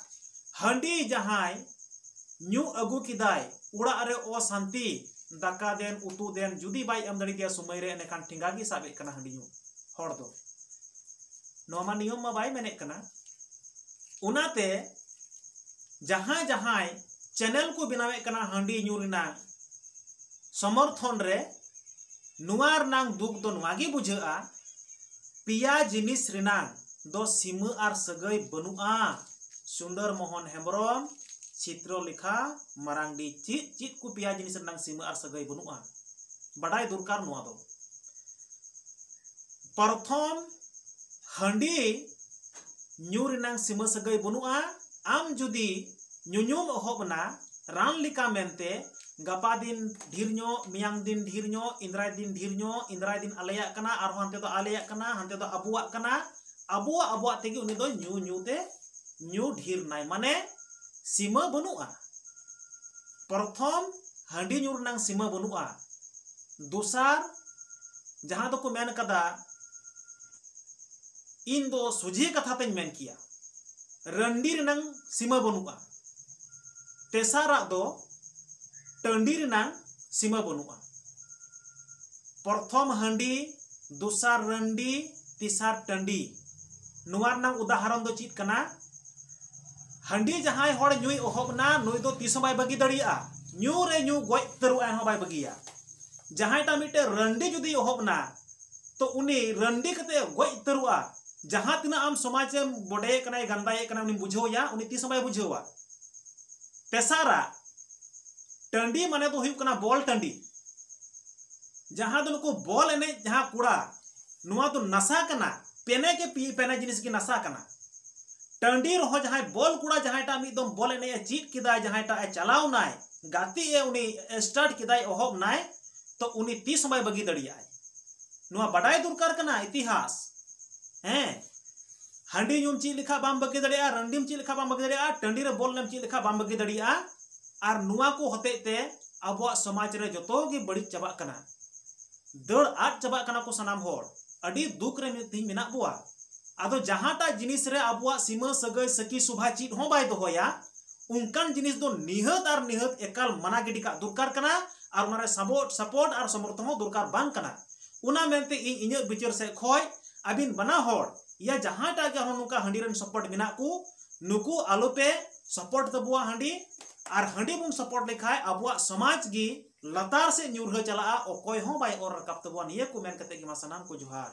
ᱦᱟᱺᱰᱤ ᱡᱟᱦᱟᱸᱭ ᱧᱩ ᱟᱹᱜᱩ ᱠᱮᱫᱟᱭ, ᱚᱲᱟᱜ ᱨᱮ ᱚᱥᱟᱱᱛᱤ, ᱫᱟᱠᱟ ᱫᱮᱱ, ᱩᱛᱩ ᱫᱮᱱ, ᱡᱩᱫᱤ ᱵᱟᱭ ᱮᱢ ᱫᱟᱲᱮ ᱠᱮᱭᱟ ᱥᱚᱢᱚᱭ ᱨᱮ, ᱮᱸᱰᱮᱠᱷᱟᱱ ᱴᱷᱮᱸᱜᱟ ᱜᱮ ᱥᱟᱵ ᱮᱫ ᱠᱟᱱᱟ ᱦᱟᱺᱰᱤ ᱧᱩ ᱦᱚᱲ ᱫᱚ᱾ ᱱᱚᱣᱟ ᱢᱟ ᱱᱤᱭᱚᱢ ᱢᱟ ᱵᱟᱭ ᱢᱮᱱᱮᱫ ᱠᱟᱱᱟ᱾ ᱚᱱᱟᱛᱮ ᱡᱟᱦᱟᱸᱭ ᱡᱟᱦᱟᱸᱭ ᱪᱮᱱᱮᱞ ᱠᱚ ᱵᱮᱱᱟᱣᱮᱫ ᱠᱟᱱᱟ ᱦᱟᱺᱰᱤ ᱧᱩ ᱨᱮᱱᱟᱜ ᱥᱚᱢᱚᱨᱛᱷᱚᱱ ᱨᱮ, ᱱᱚᱣᱟ ᱨᱮᱱᱟᱜ ᱫᱩᱠ ᱫᱚ ᱱᱚᱣᱟ ᱜᱮ ᱵᱩᱡᱷᱟᱹᱜᱼᱟ, ᱯᱮᱭᱟ ᱡᱤᱱᱤᱥ ᱨᱮᱱᱟᱜ ᱫᱚ ᱥᱤᱢᱟᱹ ᱟᱨ ᱥᱟᱹᱜᱟᱹᱭ ᱵᱟᱹᱱᱩᱜᱼᱟ᱾ ᱥᱩᱱᱫᱚᱨ ᱢᱳᱦᱚᱱ ᱦᱮᱢᱵᱨᱚᱢ, ᱪᱤᱛᱨᱚᱞᱮᱠᱷᱟ ᱢᱟᱨᱟᱝᱰᱤ, ᱪᱮᱫ ᱪᱮᱫ ᱠᱚ ᱯᱮᱭᱟ ᱡᱤᱱᱤᱥ ᱨᱮᱱᱟᱜ ᱥᱤᱢᱟᱹ ᱟᱨ ᱥᱟᱹᱜᱟᱹᱭ ᱵᱟᱹᱱᱩᱜᱼᱟ? ᱵᱟᱰᱟᱭ ᱫᱚᱨᱠᱟᱨ ᱱᱚᱣᱟ ᱫᱚ᱾ ᱯᱨᱚᱛᱷᱚᱢ, ᱦᱟᱺᱰᱤ ᱧᱩ ᱨᱮᱱᱟᱜ ᱥᱤᱢᱟᱹ ᱥᱟᱹᱜᱟᱹᱭ ᱵᱟᱹᱱᱩᱜᱼᱟ᱾ ᱟᱢ ᱡᱩᱫᱤ ᱧᱩᱧᱩᱢ ᱮᱦᱚᱵ ᱮᱱᱟ ᱨᱟᱱ ᱞᱮᱠᱟ ᱢᱮᱱᱛᱮ, ᱜᱟᱯᱟ ᱫᱤᱱ ᱰᱷᱮᱨ ᱧᱚᱜ, ᱢᱮᱭᱟᱝ ᱫᱤᱱ ᱰᱷᱮᱨ ᱧᱚᱜ, ᱤᱱᱫᱨᱟᱭ ᱫᱤᱱ ᱰᱷᱮᱨ ᱧᱚᱜ, ᱤᱱᱫᱨᱟᱭ ᱫᱤᱱ ᱟᱞᱮᱭᱟᱜ ᱠᱟᱱᱟ, ᱟᱨᱦᱚᱸ ᱦᱟᱱᱛᱮ ᱫᱚ ᱟᱞᱮᱭᱟᱜ ᱠᱟᱱᱟ, ᱦᱟᱱᱛᱮ ᱫᱚ ᱟᱵᱚᱣᱟᱜ ᱠᱟᱱᱟ, ᱟᱵᱚᱣᱟᱜ ᱟᱵᱚᱣᱟᱜ ᱛᱮᱜᱮ ᱩᱱᱤ ᱫᱚ ᱧᱩ ᱧᱩ ᱛᱮ ᱧᱩ ᱰᱷᱮᱨ ᱱᱟᱭ, ᱢᱟᱱᱮ ᱥᱤᱢᱟᱹ ᱵᱟᱹᱱᱩᱜᱼᱟ᱾ ᱯᱨᱚᱛᱷᱚᱢ, ᱦᱟᱺᱰᱤ ᱧᱩ ᱨᱮᱱᱟᱝ ᱥᱤᱢᱟᱹ ᱵᱟᱹᱱᱩᱜᱼᱟ᱾ ᱫᱚᱥᱟᱨ, ᱡᱟᱦᱟᱸ ᱫᱚᱠᱚ ᱢᱮᱱ ᱠᱟᱫᱟ, ᱤᱧ ᱫᱚ ᱥᱚᱡᱷᱮ ᱠᱟᱛᱷᱟ ᱛᱮᱧ ᱢᱮᱱ ᱠᱮᱭᱟ, ᱨᱟᱹᱱᱰᱤ ᱨᱮᱱᱟᱝ ᱥᱤᱢᱟᱹ ᱵᱟᱹᱱᱩᱜᱼᱟ᱾ ᱛᱮᱥᱟᱨᱟᱜ ᱫᱚ ᱴᱟᱺᱰᱤ ᱨᱮᱱᱟᱝ ᱥᱤᱢᱟᱹ ᱵᱟᱹᱱᱩᱜᱼᱟ᱾ ᱯᱨᱚᱛᱷᱚᱢ ᱦᱟᱺᱰᱤ, ᱫᱚᱥᱟᱨ ᱨᱟᱹᱱᱰᱤ, ᱛᱮᱥᱟᱨ ᱴᱟᱺᱰᱤ᱾ ᱱᱚᱣᱟ ᱨᱮᱱᱟᱝ ᱩᱫᱟᱦᱚᱨᱚᱱ ᱫᱚ ᱪᱮᱫ ᱠᱟᱱᱟ? ᱦᱟᱺᱰᱤ ᱡᱟᱦᱟᱸᱭ ᱦᱚᱲ ᱧᱩᱭ ᱮᱦᱚᱵ ᱮᱱᱟ, ᱱᱩᱭ ᱫᱚ ᱛᱤᱥ ᱦᱚᱸ ᱵᱟᱭ ᱵᱟᱹᱜᱤ ᱫᱟᱲᱮᱭᱟᱜᱼᱟ᱾ ᱧᱩ ᱨᱮ ᱧᱩ ᱜᱚᱡ ᱩᱛᱟᱹᱨᱚᱜᱼᱟ, ᱮᱱᱦᱚᱸ ᱵᱟᱭ ᱵᱟᱹᱜᱤᱭᱟ᱾ ᱡᱟᱦᱟᱸᱭᱴᱟᱜ ᱢᱤᱫᱴᱮᱱ ᱨᱟᱹᱱᱰᱤ ᱡᱩᱫᱤ ᱮᱦᱚᱵ ᱮᱱᱟ, ᱛᱚ ᱩᱱᱤ ᱨᱟᱹᱱᱰᱤ ᱠᱟᱛᱮ ᱜᱚᱡ ᱩᱛᱟᱹᱨᱚᱜᱼᱟ᱾ ᱡᱟᱦᱟᱸ ᱛᱤᱱᱟᱹᱜ ᱟᱢ ᱥᱚᱢᱟᱡᱽ ᱮᱢ ᱵᱚᱰᱮᱭᱮ ᱠᱟᱱᱟ, ᱜᱟᱱᱫᱟᱭᱮ ᱠᱟᱱᱟ, ᱩᱱᱤᱢ ᱵᱩᱡᱷᱟᱹᱣᱮᱭᱟ, ᱩᱱᱤ ᱛᱤᱥ ᱦᱚᱸ ᱵᱟᱭ ᱵᱩᱡᱷᱟᱹᱣᱟ᱾ ᱛᱮᱥᱟᱨᱟᱜ, ᱴᱟᱺᱰᱤ ᱢᱟᱱᱮ ᱫᱚ ᱦᱩᱭᱩᱜ ᱠᱟᱱᱟ ᱵᱚᱞ ᱴᱟᱺᱰᱤ᱾ ᱡᱟᱦᱟᱸ ᱫᱚ ᱱᱩᱠᱩ ᱵᱚᱞ ᱮᱱᱮᱡ ᱡᱟᱦᱟᱸ ᱠᱚᱲᱟ, ᱱᱚᱣᱟ ᱫᱚ ᱱᱟᱥᱟ ᱠᱟᱱᱟ, ᱯᱮᱱᱮ ᱜᱮ ᱯᱤ-, ᱯᱮᱱᱮ ᱡᱤᱱᱤᱥ ᱜᱮ ᱱᱟᱥᱟ ᱠᱟᱱᱟ᱾ ᱴᱟᱺᱰᱤ ᱨᱮᱦᱚᱸ ᱡᱟᱦᱟᱸᱭ ᱵᱚᱞ ᱠᱚᱲᱟ, ᱡᱟᱦᱟᱸᱭᱴᱟᱜ ᱢᱤᱫ ᱫᱚᱢ ᱵᱚᱞ ᱮᱱᱮᱡ ᱮ ᱪᱮᱫ ᱠᱮᱫᱟᱭ, ᱡᱟᱦᱟᱸᱭᱴᱟᱜ ᱮ ᱪᱟᱞᱟᱣ ᱱᱟᱭ, ᱜᱟᱛᱮᱜ ᱮ, ᱩᱱᱤ start ᱠᱮᱫᱟᱭ, ᱮᱦᱚᱵ ᱱᱟᱭ, ᱛᱚ ᱩᱱᱤ ᱛᱤᱥ ᱦᱚᱸ ᱵᱟᱭ ᱵᱟᱹᱜᱤ ᱫᱟᱲᱮᱭᱟᱜᱼᱟᱭ᱾ ᱱᱚᱣᱟ ᱵᱟᱰᱟᱭ ᱫᱚᱨᱠᱟᱨ ᱠᱟᱱᱟ ᱤᱛᱤᱦᱟᱥ᱾ ᱦᱮᱸ, ᱦᱟᱺᱰᱤ ᱧᱩᱢ ᱪᱮᱫ ᱞᱮᱠᱷᱟᱱ ᱵᱟᱢ ᱵᱟᱹᱜᱤ ᱫᱟᱲᱮᱭᱟᱜᱼᱟ, ᱨᱟᱹᱱᱰᱤᱢ ᱪᱮᱫ ᱞᱮᱠᱷᱟᱱ ᱵᱟᱢ ᱵᱟᱹᱜᱤ ᱫᱟᱲᱮᱭᱟᱜᱼᱟ, ᱴᱟᱺᱰᱤ ᱨᱮ ᱵᱚᱞ ᱮᱱᱮᱢ ᱪᱮᱫ ᱞᱮᱠᱷᱟᱱ ᱵᱟᱢ ᱵᱟᱹᱜᱤ ᱫᱟᱲᱮᱭᱟᱜᱼᱟ᱾ ᱟᱨ ᱱᱚᱣᱟ ᱠᱚ ᱦᱚᱛᱮᱡ ᱛᱮ ᱟᱵᱚᱣᱟᱜ ᱥᱚᱢᱟᱡᱽ ᱨᱮ ᱡᱚᱛᱚ ᱜᱮ ᱵᱟᱹᱲᱤᱡ ᱪᱟᱵᱟᱜ ᱠᱟᱱᱟ, ᱫᱟᱹᱲ ᱟᱫ ᱪᱟᱵᱟᱜ ᱠᱟᱱᱟ ᱠᱚ ᱥᱟᱱᱟᱢ ᱦᱚᱲ᱾ ᱟᱹᱰᱤ ᱫᱩᱠ ᱨᱮ ᱛᱮᱦᱮᱧ ᱢᱮᱱᱟᱜ ᱵᱚᱣᱟ᱾ ᱟᱫᱚ ᱡᱟᱦᱟᱸᱴᱟᱜ ᱡᱤᱱᱤᱥ ᱨᱮ ᱟᱵᱚᱣᱟᱜ ᱥᱤᱢᱟᱹ ᱥᱟᱹᱜᱟᱹᱭ ᱥᱟᱹᱠᱷᱤ ᱥᱚᱵᱷᱟ ᱪᱮᱫ ᱦᱚᱸ ᱵᱟᱭ ᱫᱚᱦᱚᱭᱟ, ᱚᱱᱠᱟᱱ ᱡᱤᱱᱤᱥ ᱫᱚ ᱱᱤᱦᱟᱹᱛ ᱟᱨ ᱱᱤᱦᱟᱹᱛ ᱮᱠᱟᱞ ᱢᱟᱱᱟ ᱜᱤᱰᱤ ᱠᱟᱜ ᱫᱚᱨᱠᱟᱨ ᱠᱟᱱᱟ᱾ ᱟᱨ ᱚᱱᱟᱨᱮ ᱥᱟᱯᱳᱨᱴ ᱥᱟᱯᱳᱨᱴ ᱟᱨ ᱥᱚᱢᱚᱨᱛᱷᱚᱱ ᱦᱚᱸ ᱫᱚᱨᱠᱟᱨ ᱵᱟᱝ ᱠᱟᱱᱟ᱾ ᱚᱱᱟ ᱢᱮᱱᱛᱮ ᱤᱧ ᱤᱧᱟᱹᱜ ᱵᱤᱪᱟᱹᱨ ᱥᱮᱫ ᱠᱷᱚᱱ ᱟᱹᱵᱤᱱ ᱵᱟᱱᱟ ᱦᱚᱲ ᱭᱟ ᱡᱟᱦᱟᱸᱭᱴᱟᱜ ᱜᱮ ᱟᱨᱦᱚᱸ ᱱᱚᱝᱠᱟ ᱦᱟᱺᱰᱤ ᱨᱮᱱ ᱥᱚᱯᱚᱴ ᱢᱮᱱᱟᱜ ᱠᱚ, ᱱᱩᱠᱩ ᱟᱞᱚᱯᱮ ᱥᱚᱯᱚᱴ ᱛᱟᱵᱚᱣᱟ ᱦᱟᱺᱰᱤ᱾ ᱟᱨ ᱦᱟᱺᱰᱤ ᱵᱚᱱ ᱥᱚᱯᱚᱴ ᱞᱮᱠᱷᱟᱱ ᱟᱵᱚᱣᱟᱜ ᱥᱚᱢᱟᱡᱽ ᱜᱮ ᱞᱟᱛᱟᱨ ᱥᱮᱫ ᱧᱩᱨᱦᱟᱹ ᱪᱟᱞᱟᱜᱼᱟ, ᱚᱠᱚᱭ ᱦᱚᱸ ᱵᱟᱭ ᱚᱨ ᱨᱟᱠᱟᱵ ᱛᱟᱵᱚᱣᱟ᱾ ᱱᱤᱭᱟᱹ ᱠᱚ ᱢᱮᱱ ᱠᱟᱛᱮ ᱜᱮ ᱢᱟ ᱥᱟᱱᱟᱢ ᱠᱚ ᱡᱚᱦᱟᱨ᱾